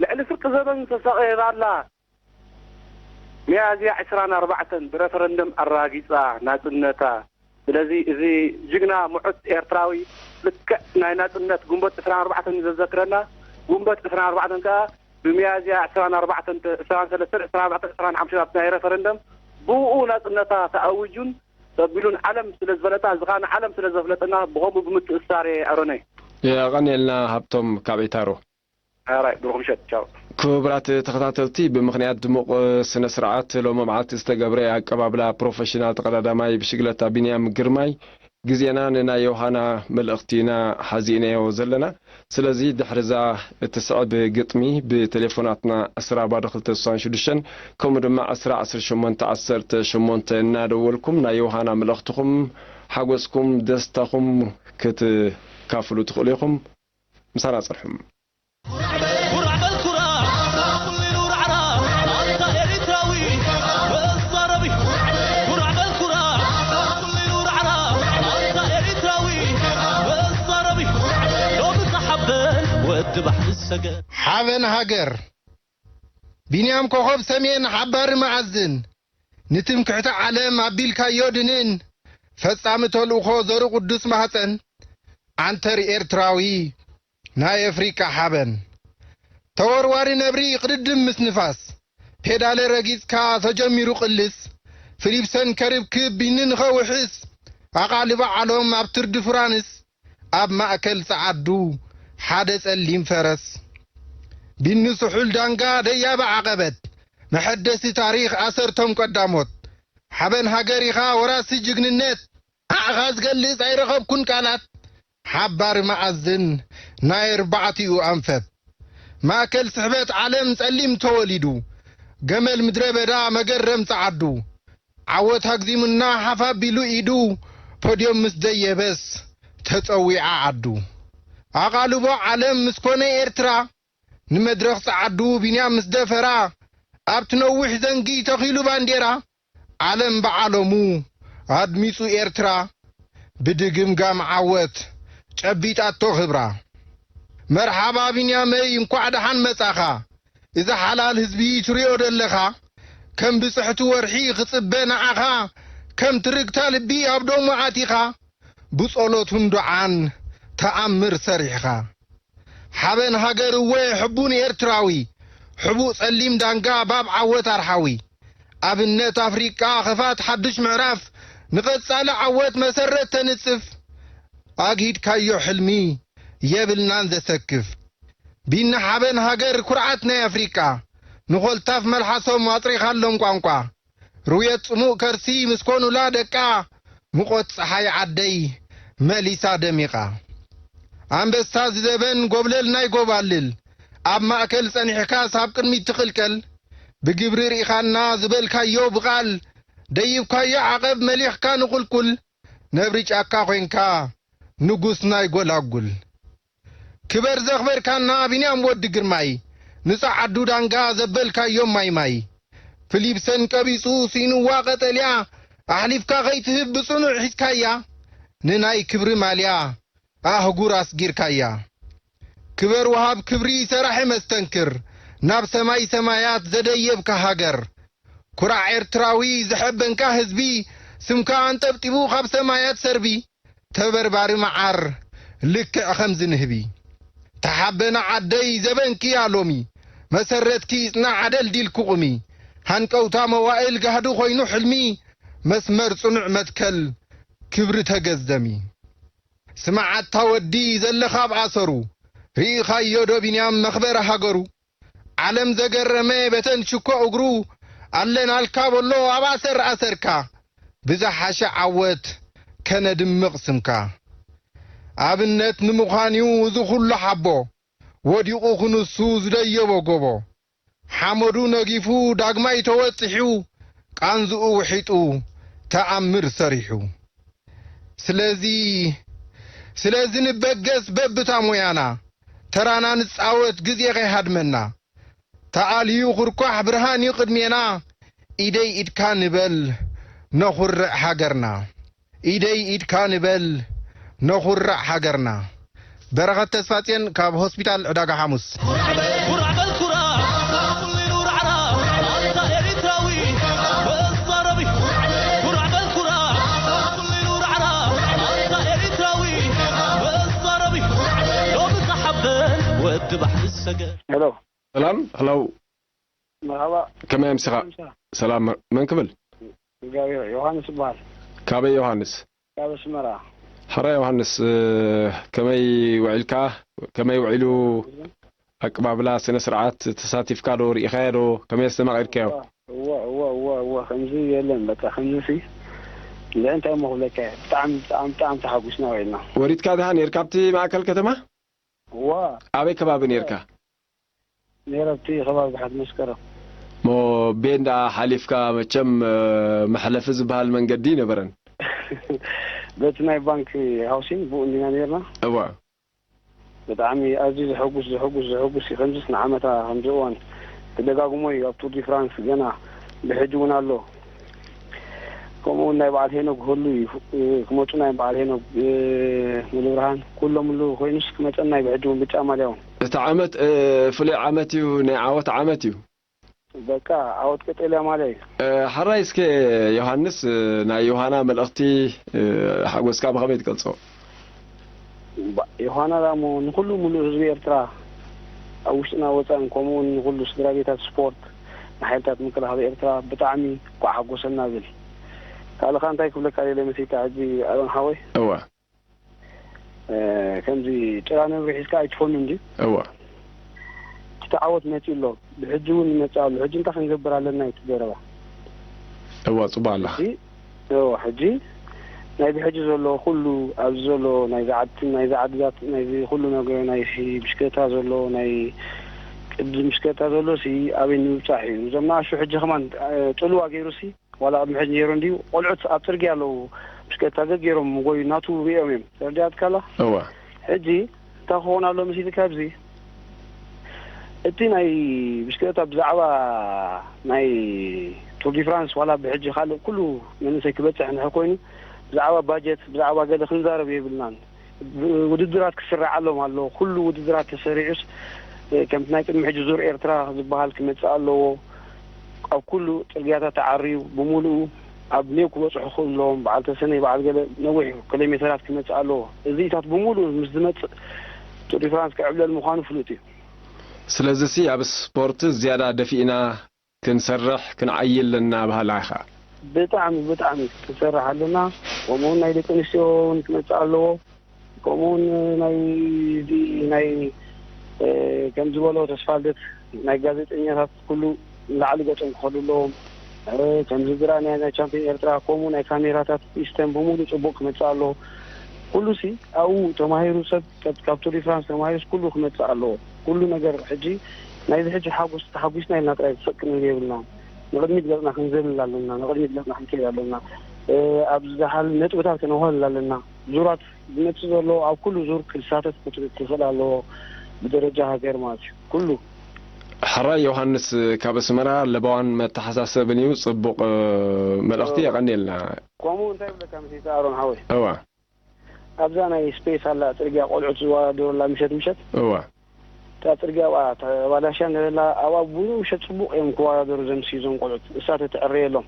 ልዕሊ ፍርቂ ዘበን ዝተሰቐየባላ፣ ሚያዝያ ዕስራን ኣርባዕተን ብረፈረንደም ኣራጊጻ ናጽነታ። ስለዚ እዚ ጅግና ምዑት ኤርትራዊ ልክዕ ናይ ናጽነት ጉንበት ዕስራን ኣርባዕተን እዩ ዘዘክረና። ጉንበት ዕስራን ኣርባዕተን ከኣ ብሚያዝያ ዕስራን ኣርባዕተን፣ ዕስራን ሰለስተን፣ ዕስራን ኣርባዕተን፣ ዕስራን ሓሙሽተን ኣብቲ ናይ ረፈረንደም ብኡ ናጽነታ ተኣዊጁን ተቢሉን ዓለም ስለ ዝፈለጣ፣ እዚ ከኣ ንዓለም ስለ ዘፍለጠና ብኸምኡ ብምትእስሳር እየ ኣሮነይ። የቐንየልና ሃብቶም ካብ ዒታሮ። ኣራይ፣ ብሩኽ ምሸት። ቻው። ክቡራት ተኸታተልቲ፣ ብምኽንያት ድሙቕ ስነ ስርዓት ሎሚ መዓልቲ ዝተገብረ ኣቀባብላ ፕሮፌሽናል ተቐዳዳማይ ብሽግለታ ቢንያም ግርማይ፣ ግዜና ንናይ ዮሃና መልእኽቲ ኢና ሓዚእናዮ ዘለና። ስለዚ ድሕሪ እዛ እትስዕብ ግጥሚ ብቴሌፎናትና ዕስራ ባዶ ክልተ ስሳን ሽዱሽተን፣ ከምኡ ድማ ዕስራ ዓሰርተ ሸሞንተ ዓሰርተ ሸሞንተ እናደወልኩም ናይ ዮሃና መልእኽትኹም፣ ሓጎስኩም፣ ደስታኹም ክትካፍሉ ትኽእሉ ኢኹም። ምሳና ጽንሑ። ኩራዕ በል ኩራዕ፣ ኩሉ ኢሉ ራዕራዕ፣ ኣንታ ኤሪትራዊ መዛረቢ። ኩራዕ በል ኩራዕ፣ ኩሉ ኢሉ ራዕራዕ፣ ኣንታ ኤሪትራዊ መዛረቢ። ሎሚ ዝሓበን ወዲ ባሕሪ ዝሰገር። ሓበን ሃገር። ቢንያም ኮኾብ ሰሜን ሓባሪ መኣዝን። ንትምክሕቲ ዓለም ኣቢልካዮ ድንን፣ ፈጻሚ ተልእኾ ዘሩ ቅዱስ ማህጸን፣ ዓንተር ኤርትራዊ ናይ ኣፍሪቃ ሓበን። ተወርዋሪ ነብሪ ቅድድም ምስ ንፋስ፣ ፔዳለ ረጊጽካ ተጀሚሩ ቅልስ፣ ፊሊፕሰን ከርብክብ ቢኒ ንኸውሕስ፣ ኣቓልቦ ዓሎም ኣብ ትርዲ ፍራንስ፣ ኣብ ማእከል ጸዓዱ ሓደ ጸሊም ፈረስ። ቢኒ ስሑል ዳንጋ ደያበ ዓቐበት፣ መሐደሲ ታሪኽ ኣሰርቶም ቀዳሞት። ሓበን ሃገር ኢኻ ወራሲ ጅግንነት፣ ንዓኻ ዝገልጽ ኣይረኸብኩን ቃላት። ሓባሪ መኣዝን ናይ ኣርባዕቲኡ ኣንፈት። ማእከል ስሕበት ዓለም ጸሊም ተወሊዱ፣ ገመል ምድረ በዳ መገረም ጸዓዱ። ዓወት ኣግዚሙና ሓፍ ኣቢሉ ኢዱ፣ ፖድዮም ምስ ደየበስ ተጸዊዓ ዓዱ። ኣቓልቦ ዓለም ምስ ኮነ ኤርትራ፣ ንመድረኽ ጸዓዱ ቢንያም ምስ ደፈራ፣ ኣብቲ ነዊሕ ዘንጊ ተኺሉ ባንዴራ፣ ዓለም ብዓለሙ ኣድሚጹ ኤርትራ፣ ብድግምጋም ዓወት ጨቢጣቶ ክብራ። መርሓባ ቢንያመይ፣ እንኳዕ ደሓን መጻኻ። እዚ ሓላል ህዝቢ ትሪኦ ደለኻ፣ ከም ብጽሕቲ ወርሒ ክጽበ ንዓኻ፣ ከም ትርግታ ልቢ ኣብ ደሙ ኣቲኻ፣ ብጸሎትን ዱዓን ተኣምር ሰሪሕኻ። ሓበን ሃገር እወ ሕቡን ኤርትራዊ፣ ሕቡእ ጸሊም ዳንጋ ባብ ዓወት ኣርሓዊ። ኣብነት ኣፍሪቃ ኸፋት ሓድሽ ምዕራፍ፣ ንቐጻሊ ዓወት መሰረት ተንጽፍ። ኣግሂድካዮ ሕልሚ የብልናን ዘሰክፍ። ቢኒ ሓበን ሃገር ኩርዓት ናይ ኣፍሪቃ፣ ንኾልታፍ መልሓሶም ኣጽሪኻሎም ቋንቋ። ርውየት ጽሙእ ከርሲ ምስ ኮኑላ ደቃ፣ ሙቐት ጸሓይ ዓደይ መሊሳ ደሚቓ። ኣንበሳ ዝዘበን ጎብለል ናይ ጎባልል፣ ኣብ ማእከል ጸኒሕካስ ኣብ ቅድሚት ትኽልቀል። ብግብሪ ርኢኻና ዝበልካዮ ብቓል፣ ደይብካዮ ዓቐብ መሊኽካ ንቑልቁል። ነብሪ ጫካ ኮይንካ ንጉስ ናይ ጎላጉል። ክበር ዘኽበርካና ቢንያም ወዲ ግርማይ፣ ንጸዓዱ ዳንጋ ዘበልካዮም ማይ ማይ። ፊሊፕሰን ቀቢጹ ሲንዋ ቀጠልያ፣ ኣሕሊፍካ ከይትህብ ብጽኑዕ ሒዝካያ፣ ንናይ ክብሪ ማልያ ኣህጉር ኣስጊርካያ። ክበር ወሃብ ክብሪ ሰራሒ መስተንክር፣ ናብ ሰማይ ሰማያት ዘደየብካ ሃገር። ኩራዕ ኤርትራዊ ዝሐበንካ ህዝቢ፣ ስምካ ኣንጠብጢቡ ካብ ሰማያት ሰርቢ። ተበርባሪ መዓር ልክዕ ኸምዚ ንህቢ። ተሓበና ዓደይ ዘበንኪ እያ ሎሚ፣ መሰረትኪ ይጽናዕ ኣደልዲልኪ ቁሚ። ሃንቀውታ መዋእል ጋህዲ ኾይኑ ሕልሚ፣ መስመር ጽኑዕ መትከል ክብሪ ተገዝደሚ። ስማዓታ ወዲ ዘለኻ ኣብ ኣሰሩ፣ ርኢኻዮ ዶ ቢንያም መኽበሪ ሃገሩ? ዓለም ዘገረመ በተን ሽኮ እግሩ፣ ኣለናልካ በሎ ኣብ ኣሰር ኣሰርካ፣ ብዝሓሸ ዓወት ከነድምቕ ስምካ። ኣብነት ንምዃን እዩ እዚ ኹሉ ሓቦ፣ ወዲቑ ክንሱ ዝደየቦ ጎቦ። ሓመዱ ነጊፉ ዳግማይ ተወጺሑ፣ ቃንዝኡ ውሒጡ ተኣምር ሰሪሑ። ስለዚ፣ ስለዚ ንበገስ በብታ ሞያና፣ ተራና ንጻወት ግዜ ከይሃድመና። ተኣልዩ ኹርኳሕ ብርሃን እዩ ቅድሜና፣ ኢደይ ኢድካ ንበል ነኹርዕ ሃገርና። ኢደይ ኢድካ ንበል ነኹርዕ ሃገርና። በረኸት ተስፋጽዮን ካብ ሆስፒታል ዕዳጋ ሓሙስ። ኩራዕ በል ኩራዕ፣ ኩሉ ኢሉ ራዕራዕ፣ ኣንታ ኤሪትራዊ መዛረቢ። ኩራዕ በል ኩራዕ፣ ኩሉ ኢሉ ራዕራዕ፣ ኣንታ ኤሪትራዊ መዛረቢ። ሎሚ ዝሓበን ወዲ ባሕሪ ዝሰገር። ሄሎ። ሰላም፣ ሄሎ። መርሃባ። ከመይ ኣምሲኻ? ሰላም፣ መን ክብል? እግዚኣብሔር፣ ዮሃንስ እበሃል። ካበይ ዮሃንስ? ካብ ኣስመራ። ሕራይ ዮሃንስ፣ እ፣ ከመይ ውዒልካ? ከመይ ውዒሉ ኣቀባብላ ስነ ስርዓት ተሳቲፍካ ዶ ርኢኻዮ ዶ? ከመይ ኣስተማቒርካዮ? እዋ እዋ እዋ እዋ ከምዚ የለን። በቃ ከምዚ ሲ እንደ እንታይ እሞ ክብለካ እየ። ብጣዕሚ ብጣዕሚ ብጣዕሚ ተሓጒስና ውዒልና። ወሪድካ ድኻ ነይርካ ኣብቲ ማእከል ከተማ? እዋ ኣበይ ከባቢ ነይርካ? ነይረ ኣብቲ ከባቢ ብሓት መስከረም። እሞ ቤን ደኣ ሓሊፍካ መቸም መሕለፊ ዝበሃል መንገዲ ይነበረን። በቲ ናይ ባንክ ሃውሲንግ ብኡ እንዲና ነይርና። እዋ ብጣዕሚ ኣዝዩ ዘሐጉስ ዘሐጉስ ዘሐጉስ እዩ። ከምዚስ ንዓመታ ከምዚ እዋን ክደጋግሞ እዩ ኣብ ቱር ዲ ፍራንስ ገና ብሕጂ እውን ኣሎ። ከምኡ እውን ናይ በዓል ሄኖግ ህሉ እዩ። ክመፁ ናይ በዓል ሄኖግ ሙሉብርሃን ኩሎም ህሉ ኮይኑስ ክመፀና እዩ ብሕጂ እውን ብጫ ማልያ እውን። እቲ ዓመት ፍሉይ ዓመት እዩ፣ ናይ ዓወት ዓመት እዩ። በቃ ዓወት ቀጠልያ ማልያ እዩ። ሓራይ እስከ ዮሃንስ ናይ ዮሃና መልእኽቲ ሓጎስካ ብኸመይ ትገልጾ? ዮሃና ዳሞ ንኩሉ ሙሉእ ህዝቢ ኤርትራ ኣብ ውሽጥና ወፃእን ከምኡ እውን ንኩሉ ስድራ ቤታት ስፖርት ንሓይልታት ምክልኻል ኤርትራ ብጣዕሚ እንኳዕ ሓጎሰና ብል። ካልኻ እንታይ ክብለካ ደለ መሲልካ ሕጂ ኣሮን ሓወይ? እወ ከምዚ ጭራ ነብሪ ሒዝካ ኣይትፈኑን ድዩ? እወ እቲ ዓወት መፂኡ ኣሎ፣ ብሕጂ እውን ይመፅእ ኣሎ። ሕጂ እንታይ ክንገብር ኣለና እዩ እቲ ዘረባ። እወ ፅቡቅ ኣለኻ። ሕጂ እወ ሕጂ ናይ ብሕጂ ዘሎ ኩሉ ኣብዚ ዘሎ ናይ ዝዓድትን ናይ ዝዓድታት ናይ ኩሉ ነገር ናይ ብሽክለታ ዘሎ ናይ ቅዲ ብሽክለታ ዘሎ ሲ ኣበይ ንምብፃሕ እዩ። እዞም ንኣሹ ሕጂ ከማን ፅልዋ ገይሩ ሲ ዋላ ቅድሚ ሕጂ ነይሩ እንድዩ ቆልዑት ኣብ ፅርግያ ኣለዉ ብሽክለታ ገገይሮም ጎዩ ናቱ ሪኦም እዮም ተረዲኣትካላ። እወ ሕጂ እንታይ ክኸውን ኣሎ መሲልካ ኣብዚ እቲ ናይ ብሽክለታ ብዛዕባ ናይ ቱር ዲ ፍራንስ ዋላ ብሕጂ ካልእ ኩሉ መንእሰይ ክበፅሕ እንድሕር ኮይኑ ብዛዕባ ባጀት ብዛዕባ ገለ ክንዛረብ የብልናን። ውድድራት ክስራዓሎም ኣለዎ። ኩሉ ውድድራት ተሰሪዑስ ከምቲ ናይ ቅድሚ ሕጂ ዙር ኤርትራ ዝበሃል ክመፅእ ኣለዎ። ኣብ ኩሉ ፅርግያታት ተዓርዩ ብምሉኡ ኣብ ኔው ክበፅሑ ክእለዎም በዓል ተሰነይ በዓል ገለ ነዊሕ ኪሎ ሜተራት ክመፅእ ኣለዎ። እዚታት ብምሉኡ ምስ ዝመፅእ ቱር ዲ ፍራንስ ክዕብለል ምዃኑ ፍሉጥ እዩ። ስለዚሲ ኣብ ስፖርት ዝያዳ ደፊእና ክንሰርሕ ክንዓይ ኣለና በሃላይ ኢኻ። ብጣዕሚ ብጣዕሚ ክንሰርሕ ኣለና። ከምኡውን ናይ ደቂ ኣንስትዮ እውን ክመፅእ ኣለዎ። ከምኡውን ናይ እዚ ናይ ከም ዝበሎ ተስፋልደት ናይ ጋዜጠኛታት ኩሉ ንላዕሊ ገፆም ክኸዱ ኣለዎም። ከምዚ ዝረኣናዮ ናይ ቻምፒዮን ኤርትራ ከምኡ ናይ ካሜራታት ሲስተም ብምሉእ ፅቡቅ ክመፅእ ኣለዎ። ኩሉ ሲ ኣብኡ ተማሂሩ ሰብ ካብ ቱር ዲ ፍራንስ ተማሂሩስ ኩሉ ክመፅእ ኣለዎ። ኩሉ ነገር ሕጂ ናይዚ ሕጂ ሓጎስ ተሓጒስና ኢልና ጥራይ ስቕ ክንብል የብልናን። ንቕድሚት ገፅና ክንዘልል ኣለና። ንቕድሚት ገፅና ክንከይድ ኣለና። ኣብ ዝሓል ነጥብታት ከነውህል ኣለና። ዙራት ዝመፅእ ዘሎ ኣብ ኩሉ ዙር ክሳተፍ ክኽእል ኣለዎ ብደረጃ ሃገር ማለት እዩ ኩሉ። ሕራይ ዮሃንስ ካብ ኣስመራ ለባዋን መተሓሳሰብን እዩ። ጽቡቕ መልእኽቲ የቐንየልና። ከምኡ እንታይ ይብለካ መሲልካ ኣሮን ሓወይ? እዋ። ኣብዛ ናይ ስፔስ ኣላ ጽርግያ ቆልዑት ዝወዳደሩላ ምሸት ምሸት። እዋ። እታ ጽርግያ ኣብኣ ተባላሽያ እንተላ ኣብኣ ብሙሉ ምሸት ጽቡቕ እዮም ክወዳደሩ ዘምስዩ እዞም ቆልዑት። እሳ ተትዕረየሎም።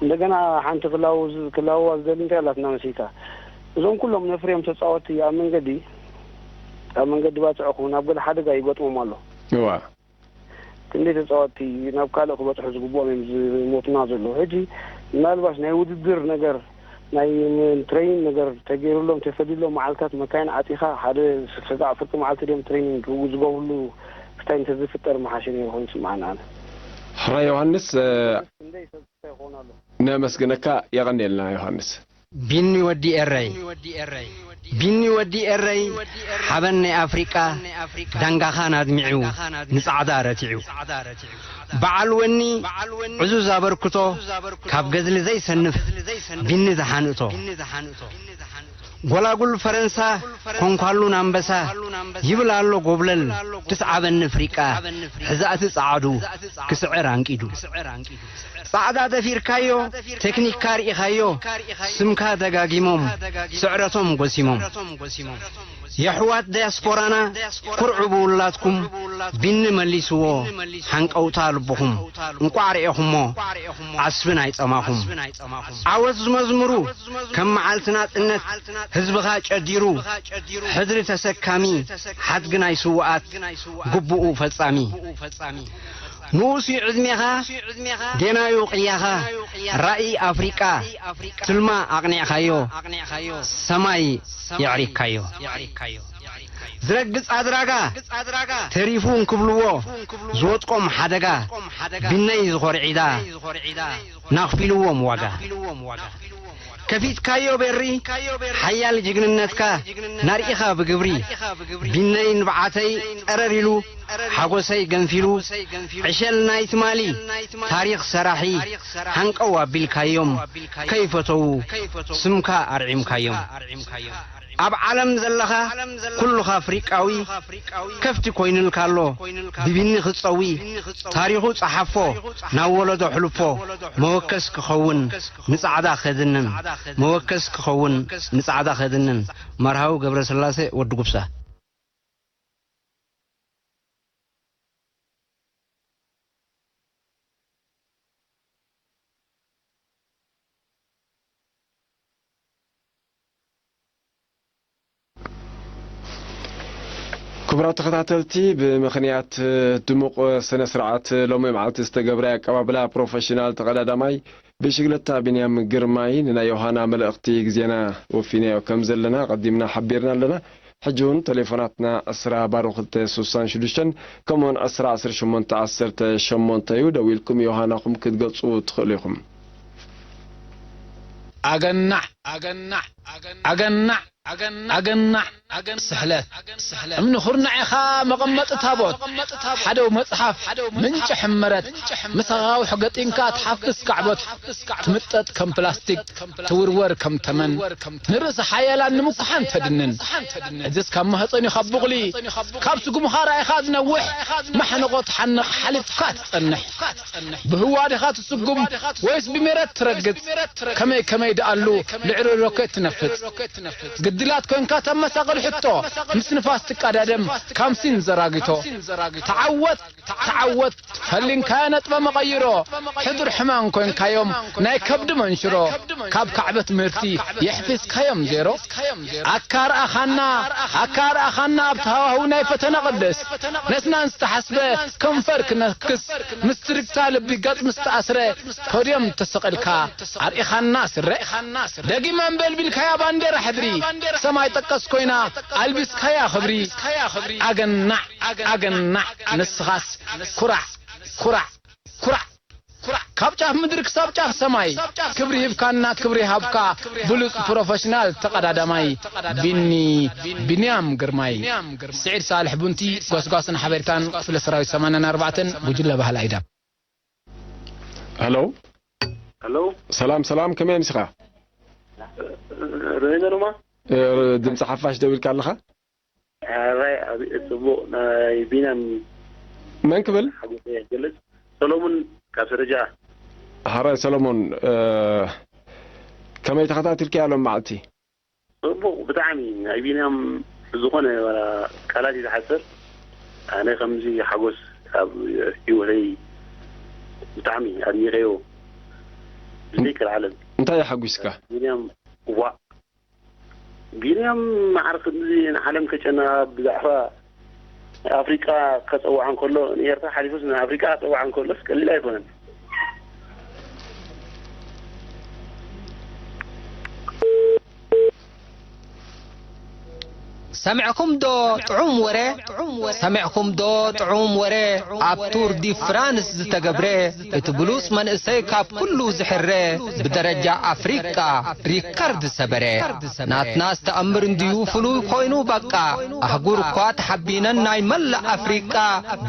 እንደገና ሓንቲ ክላው ክላውዋ ዝደሊ እንታይ ኣላትና መሲልካ? እዞም ኩሎም ነፍርዮም ተጻወትቲ ኣብ መንገዲ ኣብ መንገዲ ባጽዕኹ ናብ ገለ ሓደጋ ይገጥሞም ኣሎ። እዋ። ክንደይ ተጻወትቲ ናብ ካልእ ክበጽሑ ዝግብኦም እዮም ዝሞቱና ዘለዉ። ሕጂ ምናልባሽ ናይ ውድድር ነገር ናይ ትሬኒንግ ነገር ተገይሩሎም ተፈዲሎም መዓልታት መካይን ዓጺኻ ሓደ ሰብዓ ፍርቂ መዓልቲ ድዮም ትሬኒንግ ዝገብርሉ ስታይ እንተዝፍጠር ምሓሸ ነይሩ ኮይኑ ይስምዓኒ ኣነ። ሕራይ ዮሃንስ ነመስግነካ የቐንየልና ዮሃንስ። ቢኒ ወዲ ኤረይ ቢኒ ወዲ ኤረይ ሓበን ናይ ኣፍሪቃ ዳንጋኻ ናድሚዑ ንጻዕዳ ረቲዑ በዓል ወኒ ዕዙዝ ኣበርክቶ ካብ ገዝሊ ዘይሰንፍ ቢኒ ዝሓንእቶ ጎላጉል ፈረንሳ ኮንኳሉን ኣንበሳ ይብል ኣሎ ጎብለል ድስዓበኒ ፍሪቃ ሕዛእቲ ጸዓዱ ክስዕር ኣንቂዱ ጻዕዳ ደፊርካዮ ቴክኒክካ ርኢኻዮ ስምካ ደጋጊሞም ስዕረቶም ጎሲሞም የሕዋት ዳያስፖራና ኩርዑ ብውላድኩም ቢኒ መሊስዎ ሓንቀውታ ልብኹም እንቋዕ ርኤኹሞ ዓስቢ ናይ ጸማኹም ዓወት ዝመዝምሩ ከም መዓልቲ ናጽነት ህዝብኻ ጨዲሩ ሕድሪ ተሰካሚ ሓድጊ ናይ ስውኣት ግቡኡ ፈጻሚ ንኡስ እዩ ዕድሜኻ ጌናዩ ቅያኻ ራኢ ኣፍሪቃ ትልማ ኣቕኒዕካዮ ሰማይ የዕሪግካዮ ዝረግጽ ኣድራጋ ተሪፉ እንክብልዎ ዝወጥቆም ሓደጋ ቢነይ ዝኾርዒዳ ናኽፊልዎም ዋጋ። ከፊትካዮ በሪ ሓያል ጅግንነትካ ናርኢኻ ብግብሪ። ቢነይ ንብዓተይ ጸረር ኢሉ ሓጎሰይ ገንፊሉ ዕሸል ናይ ትማሊ ታሪኽ ሰራሒ ሓንቀው ኣቢልካዮም ከይፈተዉ ስምካ ኣርዒምካዮም። ኣብ ዓለም ዘለኻ ኩሉኻ ኣፍሪቃዊ ከፍቲ ኮይኑልካ ኣሎ ብቢኒ ክጸዊ። ታሪኹ ጸሓፎ ናብ ወለዶ ሕልፎ መወከስ ክኸውን ንጻዕዳ ከድንን መወከስ ክኸውን ንጻዕዳ ከድንን። መርሃዊ ገብረስላሴ ወዲ ጉብሳ። ክቡራት ተኸታተልቲ፣ ብምኽንያት ድሙቕ ስነ ስርዓት ሎሚ መዓልቲ ዝተገብረ ኣቀባብላ ፕሮፌሽናል ተቐዳዳማይ ብሽግለታ ቢንያም ግርማይ ንናይ ዮሃና መልእኽቲ ግዜና ወፊናዮ ከም ዘለና ኣቐዲምና ሓቢርና ኣለና። ሕጂ እውን ቴሌፎናትና ዕስራ ባዶ ክልተ ስሳን ሽዱሽተን ከምኡውን ዕስራ ዓሰርተ ሸሞንተ ዓሰርተ ሸሞንተ እዩ። ደዊልኩም ዮሃናኹም ክትገልጹ ትኽእሉ ኢኹም። ኣገናዕ ኣገናዕ ኣገናዕ ኣገናዕ ኣገናዕ ኣገናዕ ስሕለት እምኒ ኹርናዕ ኢኻ መቐመጢ ታቦት ሓደው መጽሓፍ ምንጪ ሕመረት ምስ ኣኻውሕ ገጢምካ ትሓፍስ ካዕቦት ትምጠጥ ከም ፕላስቲክ ትውርወር ከም ተመን ንርእሲ ሓያላን ንምኩሓን ተድንን እዝስ ካብ ማህፀን እዩ ካብ ቡቕሊ ካብ ስጉምኻ ራኢኻ ዝነውሕ ማሕነቖ ትሓንቕ ሓሊፍካ ትጸንሕ ብህዋ ዲኻ ትስጉም ወይስ ብሜረት ትረግጽ ከመይ ከመይ ደኣሉ ልዕሊ ሮኬት ትነፍጽ ግድላት ኮንካ ተመሳቕል ሕቶ ምስ ንፋስ ትቀዳደም ካምሲን ዘራጊቶ ተዓወት ተዓወት ፈሊንካዮ ነጥበ መቐይሮ ሕዱር ሕማም ኮንካዮም ናይ ከብዲ መንሽሮ ካብ ካዕበት ምህርቲ የሕፊስካዮም ዜሮ ኣካ ርኣኻና ኣካ ርኣኻና ኣብቲ ሃዋህው ናይ ፈተነ ቅድስ ነስናን ዝተሓስበ ከንፈር ክነክስ ምስ ትርግታ ልቢ ገጽ ምስ ተኣስረ ፖድዮም ተሰቒልካ ኣርኢኻና ስረ ደጊም ኣንበልቢልካያ ባንዴራ ሕድሪ ሰማይ ጠቀስ ኮይና ኣልቢስካያ ክብሪ ኣገናዕ ኣገናዕ ንስኻስ ኩራዕ ኩራዕ ኩራዕ ካብ ጫፍ ምድሪ ክሳብ ጫፍ ሰማይ ክብሪ ሂብካና ክብሪ ሃብካ ብሉጽ ፕሮፈሽናል ተቐዳዳማይ ቢኒ ቢንያም ግርማይ ስዒድ ሳልሕ ቡንቲ ጎስጓስን ሓበሬታን ክፍለ ሰራዊት ሰማንያን ኣርባዕተን ጉጅለ ባህሊ ኣይዳብ ሄሎ ሄሎ ሰላም ሰላም ከመይ ኣምሲኻ ርኢነ ድማ ድምፂ ሓፋሽ ደው ኢልካ ኣለኻ ሕራይ ኣብየ ጽቡቕ ናይ ቢንያም መን ክብል ሓጎሰ ይገልጽ ሰሎሙን ካብ ሰረጃ ሓራይ ሰሎሞን ከመይ ተኸታቲልካያ ሎም መዓልቲ ጽቡቕ ብጣዕሚ ናይ ቢንያም ዝኾነ ቃላት እዩ ዝሓስር ኣነ ከምዚ ሓጎስ ኣብ ህይወተይ ብጣዕሚ ኣድኒቐዮ ብዘይክል ዓለም እንታይ የሓጒስካ ቢንያም ዋ ቢንያም መዓር ክንዚ ንዓለም ከጨና ብዛዕባ ኣፍሪቃ ከፀዋዕ እንከሎ ንኤርትራ ሓሊፉስ ንኣፍሪቃ ከፀዋዕ እንከሎስ ቀሊል ኣይኮነን ሰሚዕኩም ዶ ጥዑም ወረ ሰሚዕኩም ዶ ጥዑም ወረ ኣብ ቱር ዲ ፍራንስ ዝተገብረ እቲ ብሉጽ መንእሰይ ካብ ኩሉ ዝሕረ ብደረጃ ኣፍሪቃ ሪከርድ ሰበረ ናትናስ ተኣምር እንድዩ ፍሉይ ኮይኑ በቃ ኣህጉር እኳ ተሓቢነን ናይ መላእ ኣፍሪቃ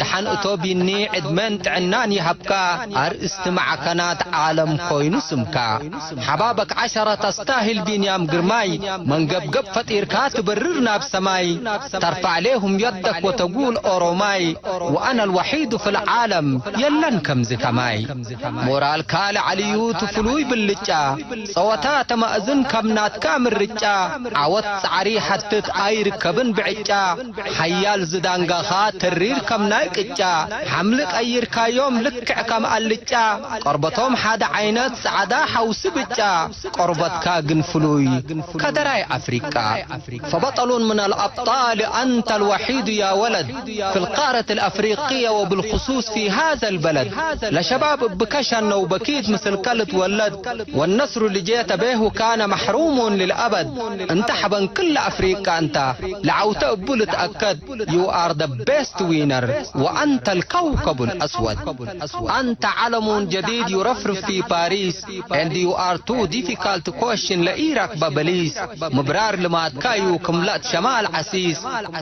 ደሓን እቶ ቢኒ ዕድመን ጥዕናን ይሃብካ ኣርእስቲ ማዕከናት ዓለም ኮይኑ ስምካ ሓባበክ ዓሸራ ተስታሂል ቢንያም ግርማይ መንገብገብ ፈጢርካ ትበርር ናብ ሰማይ ترفع ليهم يدك وتقول أوروماي وأنا الوحيد في العالم የለን ከምዚ ከማይ ሞራልካ ልዓልዩ ትፍሉይ ብልጫ ጸወታ ተማእዝን ካብ ናትካ ምርጫ ዓወት ጻዕሪ ሓትት ኣይርከብን ብዕጫ ሓያል ዝዳንጋኻ ተሪር ከም ናይ ቅጫ ሓምሊ ቀይርካዮም ልክዕ ከም ኣልጫ ቆርበቶም ሓደ ዓይነት ጻዕዳ ሓውሲ ብጫ ቆርበትካ ግን ፍሉይ ከደራይ ኣፍሪቃ فبطل من الأبطال أنت الوحيد يا ولد في القارة الأفريقية وبالخصوص في هذا البلد. ለሸባብ እብ ከሸነው በኪት ምስል ከልትወለድ ወነስሩ ልጄተ ቤሁ ካነ መሕሩሙን ልልአበድ። እንተ ሐበን ክል አፍሪቃ እንተ ለዐውተ እቡ ልትአከድ። You are the best winner وأنت الكوكب الأسود. أنت علم جديد يرفرف في باريس. And you are too difficult question ለኢረክበ በሊስ። ምብራር ልማድካዩ ክም ለእት ሸማል ዐሲስ።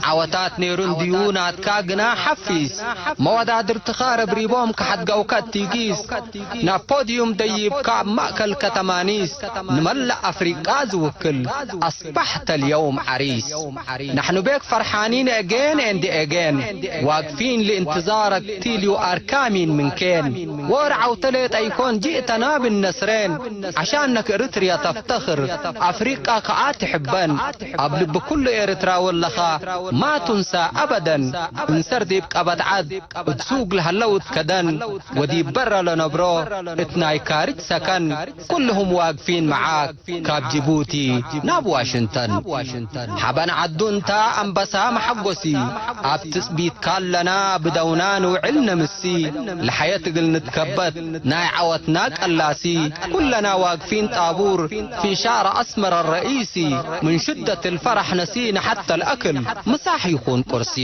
ዐወታት ኔሩ እንድዩ ናትካ ግና ሐፊስ። መወዳድርትኻ ረብሪቦም ከሐድገውከ እቲጊስ። ናብ ፖድዩም ደይብካ ኣብ ማእከል ከተማኒስ። ንመላእ ኣፍሪቃ ዝውክል أصبحت اليوم عريس. نحن بك فرحانين again and again. واقفين لانتظارك till you are coming من كين. ወር ዐውተ ሌጠ ይኮን ጅእተና ብነስሬን። عشانك إريتريا تفتخر. ኣፍሪቃ ከኣ ትሕበን። ኣብ ልቢ ኩሉ ኤርትራዊ ኣለኻ ما تنسى أبدا. እንሰር ዲብ ቀበትዓት እት ሱግ ለሀለው እት ከደን። ወዲብ በረ ለነብሮ እት ናይ ካርጅ ሰከን። ኩልሁም ዋግፊን መዓክ። ካብ ጅቡቲ ናብ ዋሽንተን። ሐበን ዐዱ እንታ አንበሳ መሐጎሲ። ኣብ ትጽቢት ካለና ብደውና ንውዕል ነምሲ። ለሐየት እግል ንትከበት ናይ ዐወትና ቀላሲ። ኩለና ዋግፊን ጣቡር في شارع أسمر الرئيسي. من شدة الفرح نسينا حتى الأكل. ምሳሕ ይኹን ቁርሲ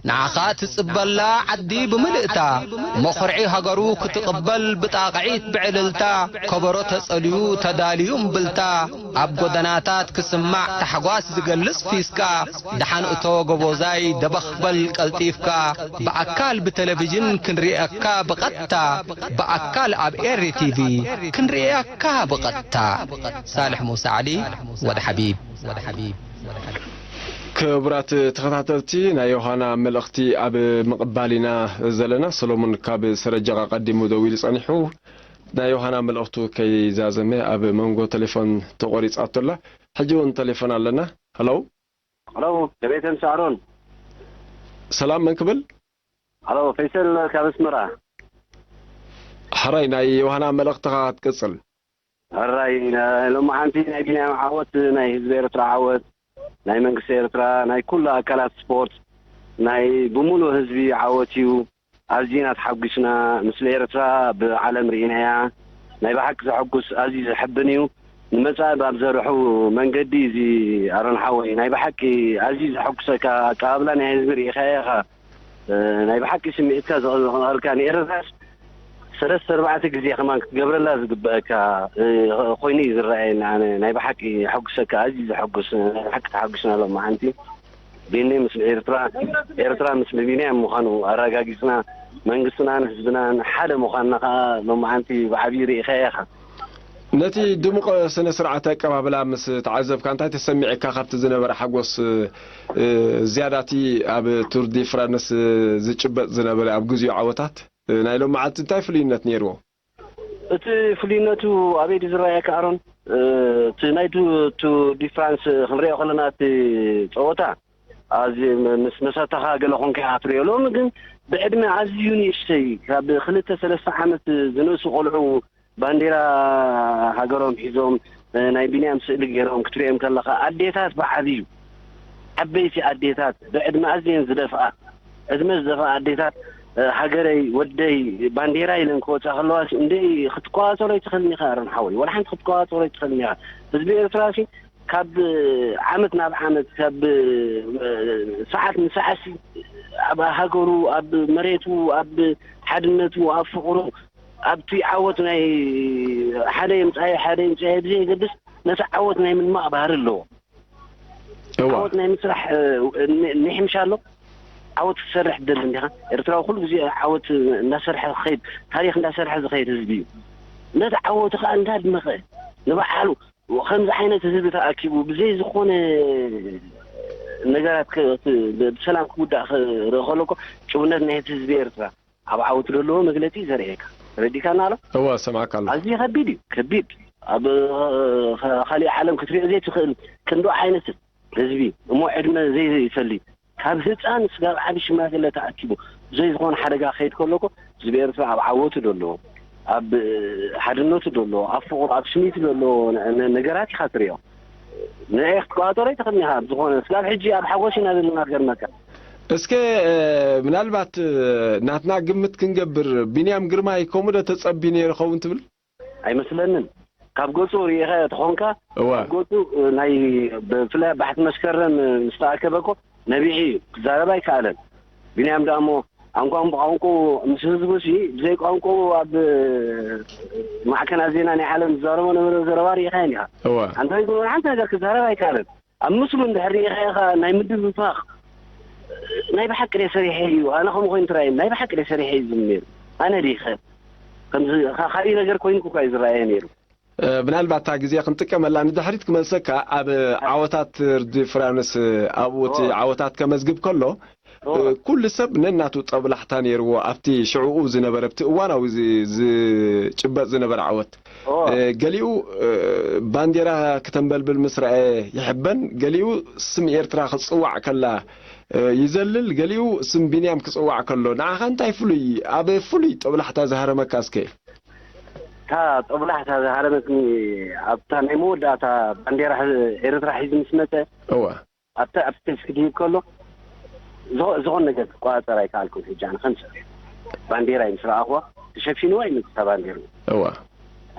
ንዓኻ ትጽበላ ዐዲ ብምልእታ። መኹርዒ ሃገሩ ክትቕበል ብጣቕዒት ብዕልልታ። ከበሮ ተጸልዩ ተዳልዩ እምብልታ። ኣብ ጎደናታት ክስማዕ ታሕጓስ ዝገልጽ ፊስካ። ደሓን እቶ ጎቦዛይ ደበኽ በል ቀልጢፍካ። ብኣካል ብቴሌቪዥን ክንርእየካ ብቐጥታ። ብኣካል ኣብ ኤሪ ቲቪ ክንርእየካ ብቐጥታ። ሳልሕ ሙሳ ዓሊ ወድ ሓቢብ። ክቡራት ተኸታተልቲ፣ ናይ ዮሃና መልእኽቲ ኣብ ምቕባል ኢና ዘለና። ሰሎሞን ካብ ሰረጀቓ ቀዲሙ ደዊሉ ጸኒሑ። ናይ ዮሃና መልእኽቱ ከይዛዘመ ኣብ መንጎ ቴሌፎን ተቖሪጻቶ ኣላ። ሕጂ እውን ቴሌፎን ኣለና። ሃሎ። ሃሎ፣ ደቤተን ሳሮን። ሰላም፣ መን ክብል? ሃሎ፣ ፈይሰል ካብ ኣስመራ። ሕራይ፣ ናይ ዮሃና መልእኽትኻ ክትቅጽል። ሕራይ፣ ሎማዓንቲ ናይ ቢንያም ዓወት፣ ናይ ህዝቢ ኤርትራ ዓወት፣ ናይ መንግስቲ ኤርትራ፣ ናይ ኩሉ ኣካላት ስፖርት፣ ናይ ብምሉእ ህዝቢ ዓወት እዩ። ኣዚና ተሓጒስና። ምስሊ ኤርትራ ብዓለም ርኢናያ። ናይ ብሓቂ ዘሐጉስ፣ ኣዝዩ ዘሕብን እዩ። ንመጻኢ ኣብ ዘርሑ መንገዲ እዚ ኣሮን ሓወይ፣ ናይ ብሓቂ ኣዝዩ ዘሐጉሰካ ኣቀባብላ ናይ ህዝቢ ርኢኻዮ ኢኻ። እ፣ ናይ ብሓቂ ስምዒትካ ዘቕ-፣ ዘቕንቐልካ ንኤርትራስ ሰለስተ ኣርባዕተ ግዜ ከማን ክትገብረላ ዝግበአካ፣ እ፣ ኮይኑ እዩ ዝረኣየኒ ኣነ። ናይ ብሓቂ የሐጉሰካ፣ ኣዝዩ ዘሐጉስ፣ ናይ ብሓቂ ተሓጒስና ሎማዓንቲ። ቢኒ ምስ ኤርትራ፣ ኤርትራ ምስ ቢንያም ምዃኑ ኣረጋጊጽና፣ መንግስትናን ህዝብናን ሓደ ምዃንና ከኣ ሎማዓንቲ ብዓብዪ ርኢኻዮ ኢኻ። ነቲ ድሙቕ ስነ ስርዓት ኣቀባብላ ምስ ተዓዘብካ፣ እንታይ ተሰሚዕካ? ካብቲ ዝነበረ ሓጎስ፣ እ፣ ዝያዳቲ ኣብ ቱር ዲ ፍራንስ ዝጭበጥ ዝነበረ ኣብ ግዜኡ ዓወታት፣ እ፣ ናይ ሎማዓንቲ እንታይ ፍሉይነት ነይርዎ? እቲ ፍሉይነቱ ኣበይ ድዩ ዝረኣየካ ኣሮን? እ፣ እቲ ናይ ቱ-፣ ቱር ዲ ፍራንስ ክንሪኦ ከለና፣ እቲ ጸወታ ኣዝዩ ም-፣ ምስ መሳታኻ ገለ ኮንካ ኢኻ ትሪኦ። ሎሚ ግን ብዕድመ ኣዝዩ ንእሽተይ፣ ካብ ክልተ ሰለስተ ዓመት ዝንእሱ ቆልዑ ባንዴራ ሃገሮም ሒዞም፣ እ፣ ናይ ቢንያም ስእሊ ገይሮም ክትሪኦም ከለኻ፣ ኣዴታት ብዓብዩ፣ ዓበይቲ ኣዴታት፣ ብዕድመ ኣዝየን ዝደፍኣ፣ ዕድመ ዝደፍኣ ኣዴታት፣ እ፣ ሃገረይ፣ ወደይ፣ ባንዴራ ኢለን ክወጻ ከለዋ፣ እንደ ክትቆጻጸሮ ኣይትኽእልን ኢኻ፣ ኣሮን ሓወይ። ወላ ሓንቲ ክትቆጻጸሮ ኣይትኽእልን ኢኻ። ህዝቢ ኤርትራ ሲ ካብ ዓመት ናብ ዓመት፣ ካብ ሰዓት ንሰዓት ሲ ኣብ ሃገሩ፣ ኣብ መሬቱ፣ ኣብ ሓድነቱ፣ ኣብ ፍቕሩ፣ ኣብቲ ዓወት ናይ ሓደ የምጻየ፣ ሓደ የምጻየ ብዘየገድስ፣ ነቲ ዓወት ናይ ምድማቕ ባህሪ ኣለዎ። እዋ። ዓወት ናይ ምስራሕ፣ እ፣ ን-፣ ንሕምሻ ኣሎ። ዓወት ክትሰርሕ ትደሊ እንዲኻ። ኤርትራዊ ኩሉ ግዜ ዓወት እንዳሰርሐ ክኸይድ፣ ታሪኽ እንዳሰርሐ ዝኸይድ ህዝቢ እዩ። ነቲ ዓወቱ ከኣ እንዳድመቐ፣ ንበዓሉ ከምዚ ዓይነት ህዝቢ ተኣኪቡ ብዘይ ዝኾነ ነገራት ከ-፣ ክ-፣ ብ-፣ ብሰላም ክውዳእ ክርኢ ከሎ እኮ፣ ጭውነት ናይ ህዝቢ ኤርትራ ኣብ ዓወቱ ዘለዎ መግለጺ እዩ ዘርእየካ። ተረዲካና ኣሎ? እወ፣ ሰማዕካ ኣሎ። ኣዝዩ ከቢድ እዩ፣ ከቢድ። ኣብ፣ ኸ-፣ ካሊእ ዓለም ክትሪኦ ዘይትኽእል ክንዶ ዓይነት ህዝቢ፣ እሞ ዕድመ ዘይፈሊ፣ ካብ ህጻን ስጋብ ዓቢ ሽማግለ ተኣኪቡ፣ ብዘይ ዝኾነ ሓደጋ ክኸይድ ከሎ እኮ፣ ህዝቢ ኤርትራ ኣብ ዓወቱ ደሎ፣ ኣብ ሓድነቱ ደሎ፣ ኣብ ፍቕሩ፣ ኣብ ስኒቱ ደሎ ነ-፣ ነ-፣ ነገራት ኢኻ ትሪኦ። ንኤክ ክትቆጻጸሮ ኣይትኽእልን ኢኻ። ብዝኾነ ስጋብ ሕጂ ኣብ ሓጎስ ኢና ዘለና። ዝገርመካ እስከ ምናልባት ናትና ግምት ክንገብር፣ ቢንያም ግርማይ ከምኡ ዶ ተጸቢ ነይሩ ኸውን ትብል? ኣይመስለንን። ካብ ገጹ ርኢኻ ተኾንካ፣ እዋ። ካብ ገጹ ናይ ብፍላይ ባሕቲ መስከረም ምስ ተኣከበ እኮ ነቢዒ እዩ። ክዛረብ ኣይከኣለን። ቢንያም ደኣ እሞ ኣንቋንቋ ቋንቋ ምስ ህዝቡ ሲ ብዘይ ቋንቋ ኣብ ማዕከናት ዜና ናይ ዓለም ዝዛረቦ ነበረ ዘረባ ርኢኻዮ ኢኻ። እዋ። ኣንታ ይግበሩ ሓንቲ ነገር ክዛረብ ኣይከኣለን። ኣብ ምስሉ እንድሕር ርኢኻዮ ኸኣ ናይ ምድፍፋቕ ናይ ብሓቂ ደይ ሰሪሐ እዩ። ኣነ ከምኡ ኮይኑ ትራእየኒ ናይ ብሓቂ ደይ ሰሪሐ እዩ ዝብል ነይሩ። ኣነ ዲኸ ከምዚ ካ-፣ ካልእ ነገር ኮይኑ እኳ እዩ ዝረኣየ ነይሩ። እ፣ ምናልባት እታ ግዜ ክንጥቀመላ ንድሕሪት ክመልሰካ፣ ኣብ ዓወታት ርዲ ፍራንስ፣ ኣብኡ እቲ ዓወታት ከመዝግብ ከሎ፣ እ፣ ኩሉ ሰብ ነናቱ ጠብላሕታ ነይርዎ ኣብቲ ሽዕኡ ዝነበረ፣ ኣብቲ እዋናዊ ዝ-፣ ዝጭበጥ ዝነበረ ዓወት። እ፣ ገሊኡ፣ እ፣ ባንዴራ ክተንበልብል ምስ ረኣየ ይሕበን፣ ገሊኡ ስም ኤርትራ ክጽዋዕ ከላ፣ እ፣ ይዘልል፣ ገሊኡ ስም ቢንያም ክጽዋዕ ከሎ። ንዓኻ እንታይ ፍሉይ፣ ኣብ ፍሉይ ጠብላሕታ ዝሃረመካ እስከ? እታ ጦብላሕታ ዝሃረመትኒ ኣብታ ናይ መወዳእታ ባንዴራ ሕ-፣ ኤርትራ ሒዙ ምስ መጸ፣ እወ። ኣብታ፣ ኣብቲ ቴክስት ክድይብ ከሎ፣ ዝኸ-፣ ዝኾነ ነገር ክቆጻጸር ኣይከኣልኩን። ሕጂ ኣነ ከምሰ ባንዴራ እዩ ምስ ረኣኽዋ፣ ተሸፊንዋ እዩ መጽእ እታ ባንዴራ። እወ።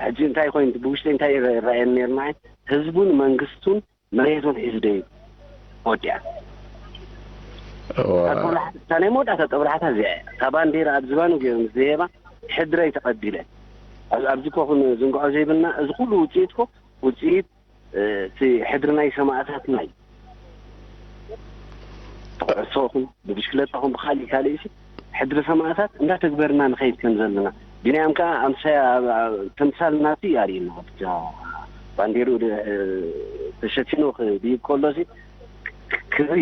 ሕጂ እንታይ ኮይኑ፣ ብውሽጠይ እንታይ ይረ-፣ ይረኣየኒ ነይሩ ንዓይ? ህዝቡን መንግስቱን መሬቱን ሒዙ ደዩ ወዲኣ። እዋ። እታ ጦብላሕታ፣ እታ ናይ መወዳእታ ጦብላሕታ እዚኣ እያ። እታ ባንዴራ ኣብ ዝባኑ ገይሩ ምስ ዝሄባ፣ ሕድረይ ተቐቢለ። ኣብ-፣ ኣብዚ እኮ ክንዝንግዖ ዘይብልና፣ እዚ ኩሉ ውጽኢት እኮ፣ ውጽኢት፣ እ፣ እቲ ሕድሪ ናይ ሰማእታትና እዩ። ብኩዕሶ ኹን፣ ብብሽክለታ ኹን፣ ብኻሊእ ካልእ ሲ፣ ሕድሪ ሰማእታት እንዳተግበርና ንኸይድ ከም ዘለና። ቢንያም ከኣ ኣምሳያ፣ ኣብ፣ ኣብ፣ ተምሳል ናቱ እዩ ኣርእዩና። ኣብታ ባንዴርኡ ደ-፣ ተሸፊኑ ክድይብ ከሎ ሲ፣ ክ-፣ ክብሪ።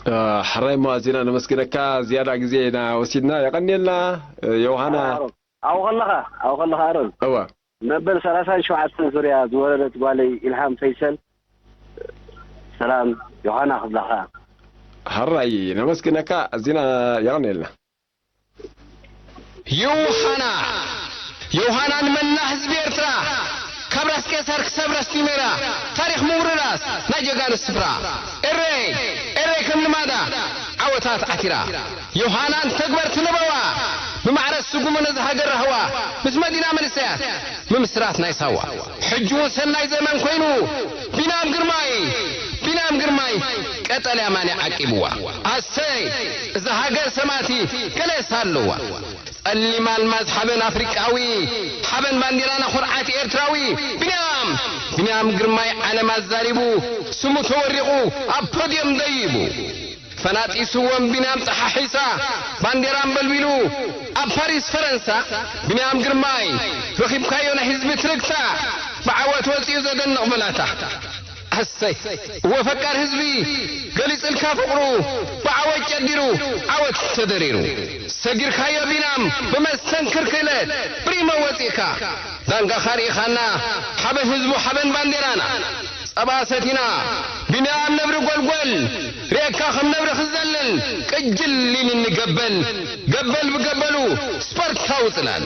እ፣ ሕራይ እሞ ኣዚና ነመስግነካ። ዝያዳ ግዜ ኢና ወሲድና። የቐንየልና፣ እ፣ ዮሃና። ኣሮን፣ ኣብኡ ከለኻ፣ ኣብኡ ከለኻ ኣሮን። እዋ። መበል ሰላሳን ሸውዓተን ዙርያ ዝወረደት ጓለይ ኢልሃም ፈይሰል፣ ሰላም ዮሃና ክብላኻ። ሕራይ ነመስግነካ፣ ኣዚና የቐንየልና። ዮሃና፣ ዮሃና ንመላእ ህዝቢ ኤርትራ፣ ካብ ራስ ቄሳር ክሳብ ራስ ቲሜራ፣ ታሪኽ ምውርራስ ናይ ጀጋኑ ስፍራ። ኤረይ፣ ኤረይ ከም ልማዳ፣ ዓወታት ዓቲራ። ዮሃናን ተግበርቲ ነበዋ፣ ብማዕረ ስጉሙ ነዚ ሃገር ራህዋ፣ ምስ መዲና መንእሰያት፣ ምምስራት ናይ ሳዋ። ሕጂ እውን ሰናይ ዘመን ኮይኑ፣ ቢንያም ግርማይ፣ ቢንያም ግርማይ፣ ቀጠልያ ማንያ ዓቂብዋ። ኣሰይ፣ እዛ ሃገር ሰማእቲ ገለስ ኣለዋ። ጸሊም ኣልማዝ ሓበን ኣፍሪቃዊ፣ ሓበን ባንዲራና ኩርዓት ኤርትራዊ። ቢንያም፣ ቢንያም ግርማይ ዓለም ኣዛሪቡ፣ ስሙ ተወሪቑ ኣብ ፖድየም ደይቡ። ፈናጢስዎም ቢንያም ጸሓሒሳ፣ ባንዴራ ኣንበልቢሉ ኣብ ፓሪስ ፈረንሳ። ቢንያም ግርማይ፣ ረኺብካዮ ናይ ህዝቢ ትርግታ፣ ብዓወት ወጺኡ ዘደንቕ ብላታ። ኣሰይ፣ እወ ፈቃር ህዝቢ፣ ገሊጽልካ ፍቕሩ፣ ብዓወት ጨዲሩ፣ ዓወት ተደሪሩ። ሰጊርካዮ ቢንያም፣ ብመስተንክር ክእለት፣ ብሪሞ ወጺእካ። ዳንጋኻ ርኢኻና፣ ሓበን ህዝቡ፣ ሓበን ባንዴራና። ጸባ ሰቲና፣ ቢንያም ነብሪ ጐልጐል፣ ርእየካ ከም ነብሪ ክዘልል፣ ቅጅል ኢሉኒ ገበል፣ ገበል ብገበሉ፣ ስፐርታዊ ጽላል።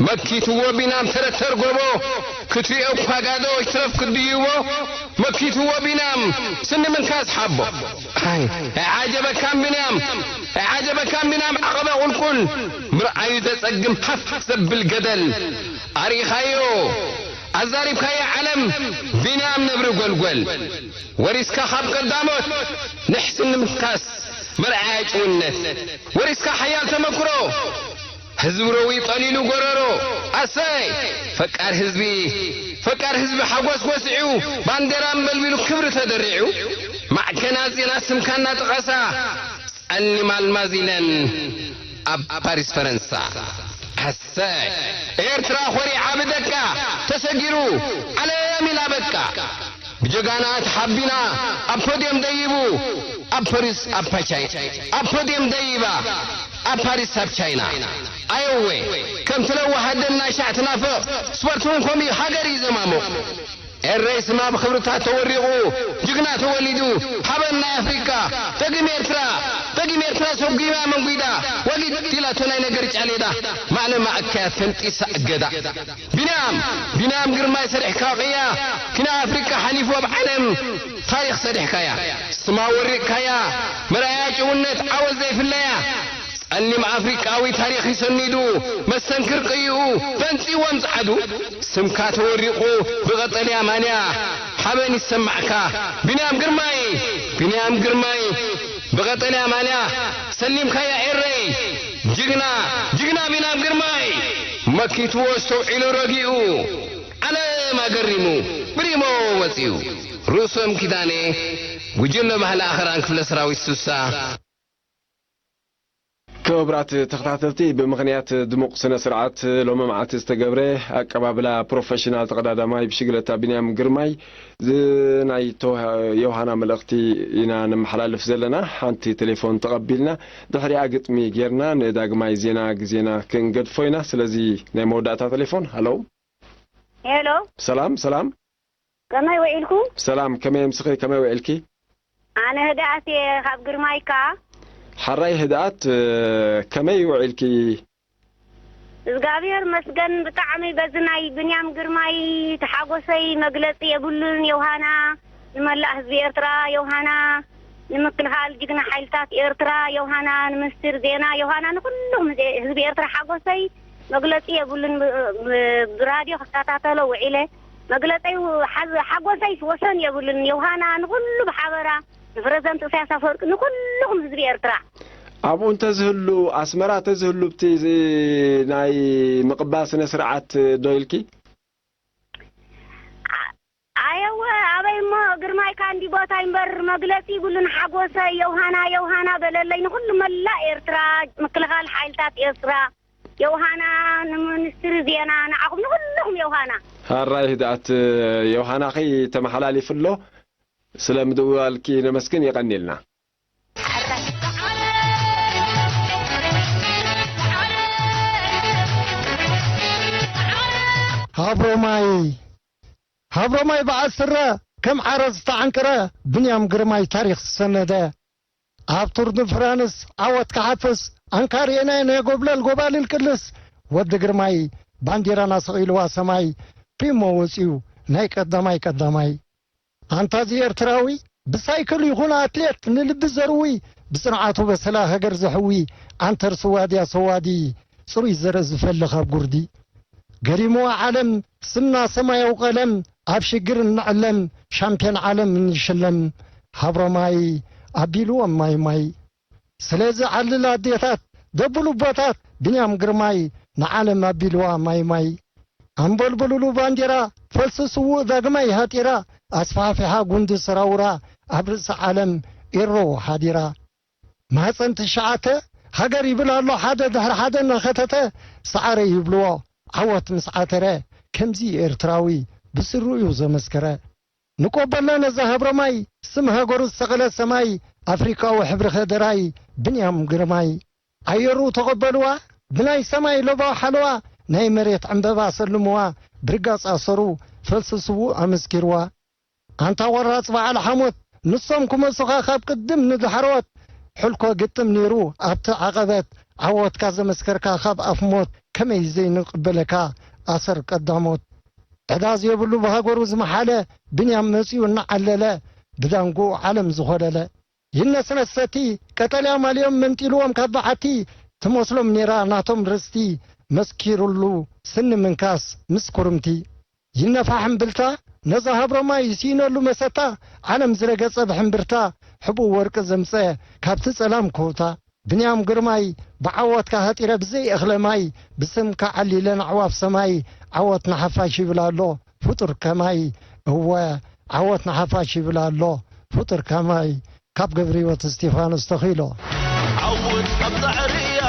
መኪትዎ ቢንያም ተረተር ጎቦ፣ ክትሪኦ እኳ ጋዶ፣ ይትረፍ ክትድይቦ፣ መኪትዎ ቢንያም፣ ስኒ ምንካስ ሓቦ። ኣይ፣ ኣይዓጀበካን ቢንያም፣ ኣይዓጀበካን ቢንያም፣ ዓቐበ ቁልቁል፣ ምርኣዩ ዘጸግም ሃፍ ዘብል ገደል። ኣርኢኻዮ፣ ኣዛሪብካዮ ዓለም፣ ቢንያም ነብሪ ጐልጐል። ወሪስካ ካብ ቀዳሞት፣ ንሕስኒ ምፍካስ፣ መርኣያ ጭውነት። ወሪስካ ሓያል ተመክሮ፣ ህዝቢ ረዊ ጠሊሉ ጎረሮ። ኣሰይ! ፈቃር ህዝቢ፣ ፈቃር ህዝቢ ሓጎስ ወሲዑ፣ ባንዴራ ኣንበልቢሉ ክብሪ ተደሪዑ። ማዕከናት ዜና ስምካ እናጠቐሳ፣ ጸሊም ኣልማዝ ኢለን ኣብ ፓሪስ ፈረንሳ። ኣሰይ! ኤርትራ ኾሪዓ ብደቃ፣ ተሰጊሩ ዓለም ኢላ በቃ። ብጀጋና ተሓቢና ኣብ ፖድየም ደይቡ፣ ኣብ ፓሪስ ኣብ ቻይ-፣ ኣብ ፖድየም ደይባ፣ ኣብ ፓሪስ ኣብ ቻይና። ኣየወ፣ ከምቲ ለዋህ ኣደና ሻዕ ትናፍቕ፣ ስፖርት እውን ከምኡ እዩ፣ ሃገር እዩ ዘማሙቕ። ኤረይ ስማ ብኽብርታት ተወሪቑ፣ ጅግና ተወሊዱ፣ ሓበን ናይ ኣፍሪቃ፣ ደጊም ኤርትራ፣ ደጊም ኤርትራ ሰጒማ መንጒዳ፣ ወጊድ ኢላቶ ናይ ነገር ጫሌዳ፣ ማዕለማ ኣካያ ተንጢሳ እገዳ። ቢንያም፣ ቢንያም ግርማይ ሰሪሕካ ቅያ፣ ኪና ኣፍሪቃ ሓሊፉ ኣብ ዓለም ታሪኽ ሰሪሕካያ፣ ስማ ወሪቕካያ፣ መርኣያ ጭውነት ዓወት ዘይፍለያ፣ ጸሊም ኣፍሪቃዊ ታሪኽ ይሰኒዱ፣ መስተንክር ቅይኡ ፈንጺዎም ጸዓዱ፣ ስምካ ተወሪቑ ብቐጠልያ ማልያ፣ ሓበን ይሰማዕካ ቢንያም ግርማይ፣ ቢንያም ግርማይ፣ ብቐጠልያ ማልያ ሰሊምካያ ኤረይ፣ ጅግና፣ ጅግና ቢንያም ግርማይ፣ መኪትዎ ኣስተውዒሉ ረጊኡ፣ ዓለም ኣገሪሙ፣ ብሪሞ ወጺኡ፣ ርእሶም ኪዳነ፣ ጉጅለ ባህሊ ኣኽራን ክፍለ ሰራዊት ሱሳ። ክቡራት ተኸታተልቲ፣ ብምኽንያት ድሙቕ ስነ ስርዓት ሎሚ መዓልቲ ዝተገብረ ኣቀባብላ ፕሮፌሽናል ተቐዳዳማይ ብሽግለታ ቢንያም ግርማይ ዝ-፣ ናይ ተዋ-፣ ዮሃና መልእኽቲ ኢና ነመሓላልፍ ዘለና። ሓንቲ ቴሌፎን ተቐቢልና፣ ድሕሪኣ ግጥሚ ጌርና ንዳግማይ ዜና ግዜና ክንገድፎ ኢና። ስለዚ ናይ መወዳእታ ቴሌፎን። ሃሎ። ሄሎ። ሰላም፣ ሰላም። ከመይ ውዒልኩም? ሰላም፣ ከመይ ምስኺ፣ ከመይ ውዒልኪ? ኣነ ህድኣት እየ፣ ካብ ግርማይ ከኣ። ሓራይ ህድኣት፣ ከመይ ውዒልኪ? እግዚኣብሔር መስገን፣ ብጣዕሚ በዚ ናይ ብንያም ግርማይ ተሓጎሰይ መግለጺ የብሉን። ዮሃና፣ ንመላእ ህዝቢ ኤርትራ፣ ዮሃና፣ ንምክልኻል ጅግና ሓይልታት ኤርትራ፣ ዮሃና፣ ንምንስትር ዜና፣ ዮሃና፣ ንኹሉም ህዝቢ ኤርትራ ሓጎሰይ መግለጺ የብሉን። ብ-፣ ብ-፣ ብራድዮ ክከታተሎ ውዒለ። መግለጸይ ሓዝ-፣ ሓጎሰይ ወሰን የብሉን። ዮሃና ንኹሉ ብሓበራ፣ ንፕረዚደንት ኢሳያስ ኣፈወርቂ፣ ንኹልኹም ህዝቢ ኤርትራ። ኣብኡ እንተዝህሉ፣ ኣስመራ እንተዝህሉ፣ ብቲ እዚ ናይ ምቕባል ስነ ስርዓት ዶ ኢልኪ? ኣ-፣ ኣየወ፣ ኣበይ እሞ፣ ግርማይ ካንዲ ቦታይ እምበር፣ መግለጺ ይብሉን። ሓጎሰይ፣ ዮሃና፣ ዮሃና በለለይ፣ ንኹሉ መላእ ኤርትራ፣ ምክልኻል ሓይልታት ኤርትራ፣ ዮሃና፣ ንምኒስትሪ ዜና፣ ንዓኹም ንኹልኹም ዮሃና። ሃራይ ህድኣት ዮሃናኺ ተመሓላሊፉ ኣሎ። ስለ ምድዋልኪ ነመስግን፣ የቐንየልና። ሃብሮማይ፣ ሃብሮማይ በዓል ስረ፣ ከም ዓረ ዝተዓንቅረ፣ ብንያም ግርማይ ታሪኽ ዝሰነደ። ኣብ ቱር ድ ፍራንስ ዓወት ክሓፍስ፣ ኣንካርየናይ ናይ ጎብለል ጎባልል ቅልስ፣ ወዲ ግርማይ፣ ባንዲራና ሰቒልዋ ሰማይ፣ ፕሪሞ ወጺኡ፣ ናይ ቀዳማይ ቀዳማይ። ኣንታ እዚ ኤርትራዊ፣ ብሳይክል ይኹን ኣትሌት ንልቢ ዘርዊ፣ ብጽንዓቱ በሰላ ሃገር ዘሕዊ፣ ዓንተር ስዋድያ ሰዋዲ፣ ጽሩይ ዘርኢ ዝፈሊ ካብ ጉርዲ። ገሪምዋ ዓለም ስምና ሰማያዊ ቀለም፣ ኣብ ሽግር እንዕለም፣ ሻምፕዮን ዓለም እንሽለም፣ ሃብሮማይ ኣቢልዎም ማይ ማይ። ስለዚ ዓልል ኣዴታት፣ ደብሉ ኣቦታት፣ ብንያም ግርማይ ንዓለም ኣቢልዋ ማይ ማይ። ኣንበልብሉሉ ባንዲራ፣ ፈልሲ ስዉእ ዳግማይ ሃጢራ፣ ኣስፋሕፊሓ ጉንዲ ሰራውራ፣ ኣብ ርእሲ ዓለም ኤሮ ሓዲራ። ማህፀን ትሽዓተ ሃገር ይብል ኣሎ ሓደ ድሕሪ ሓደ እናኸተተ፣ ሰዓረ ይብልዎ ዓወት ምስ ዓተረ፣ ከምዚ ኤርትራዊ ብስሩ እዩ ዘመስከረ። ንቆበላ ነዛ ሃብረማይ፣ ስም ሃገሩ ዝሰቐለ ሰማይ፣ ኣፍሪቃዊ ሕብሪ ከደራይ፣ ብንያም ግርማይ። ኣየሩ ተቐበልዋ ብናይ ሰማይ ለባው ሓለዋ፣ ናይ መሬት ዕምበባ ሰልምዋ፣ ብርጋጽ ኣሰሩ ፈልሲ ስዉእ ኣመስኪርዋ። ኣንታ ቆራጽ በዓል ሓሞት፣ ንሶም ክመሱኻ ካብ ቅድም ንዳሕሮት፣ ሕልኮ ግጥም ነይሩ ኣብቲ ዓቐበት፣ ዓወትካ ዘመስከርካ ካብ ኣፍ ሞት፣ ከመይ ዘይንቕበለካ ኣሰር ቀዳሞት። ዕዳ ዘየብሉ ብሃገሩ ዝመሓለ፣ ብንያም መጺኡ እናዓለለ፣ ብዳንጉ ዓለም ዝኾለለ። ይነስነስ ሰቲ ቀጠልያ ማልዮም መንጢልዎም ካብ በዓቲ፣ ትመስሎም ነይራ ናቶም ርስቲ፣ መስኪሩሉ ስኒ ምንካስ ምስ ኩርምቲ። ይነፋሕ እምብልታ ነዛ ሃብሮማ ይስኢነሉ መሰታ፣ ዓለም ዝረገጸ ብሕምብርታ፣ ሕብኡ ወርቂ ዘምጸ ካብቲ ጸላም ኮታ። ብንያም ግርማይ ብዓወትካ ሃጢረ ብዘይ እኽለ ማይ፣ ብስምካ ዓሊለን ኣዕዋፍ ሰማይ፣ ዓወት ንሓፋሽ ይብል ኣሎ ፍጡር ከማይ። እወ ዓወት ንሓፋሽ ይብል ኣሎ ፍጡር ከማይ። ካብ ገብረህይወት እስጢፋኖስ ተኺሎ። ዓወት ኣብ ጻዕሪ እያ።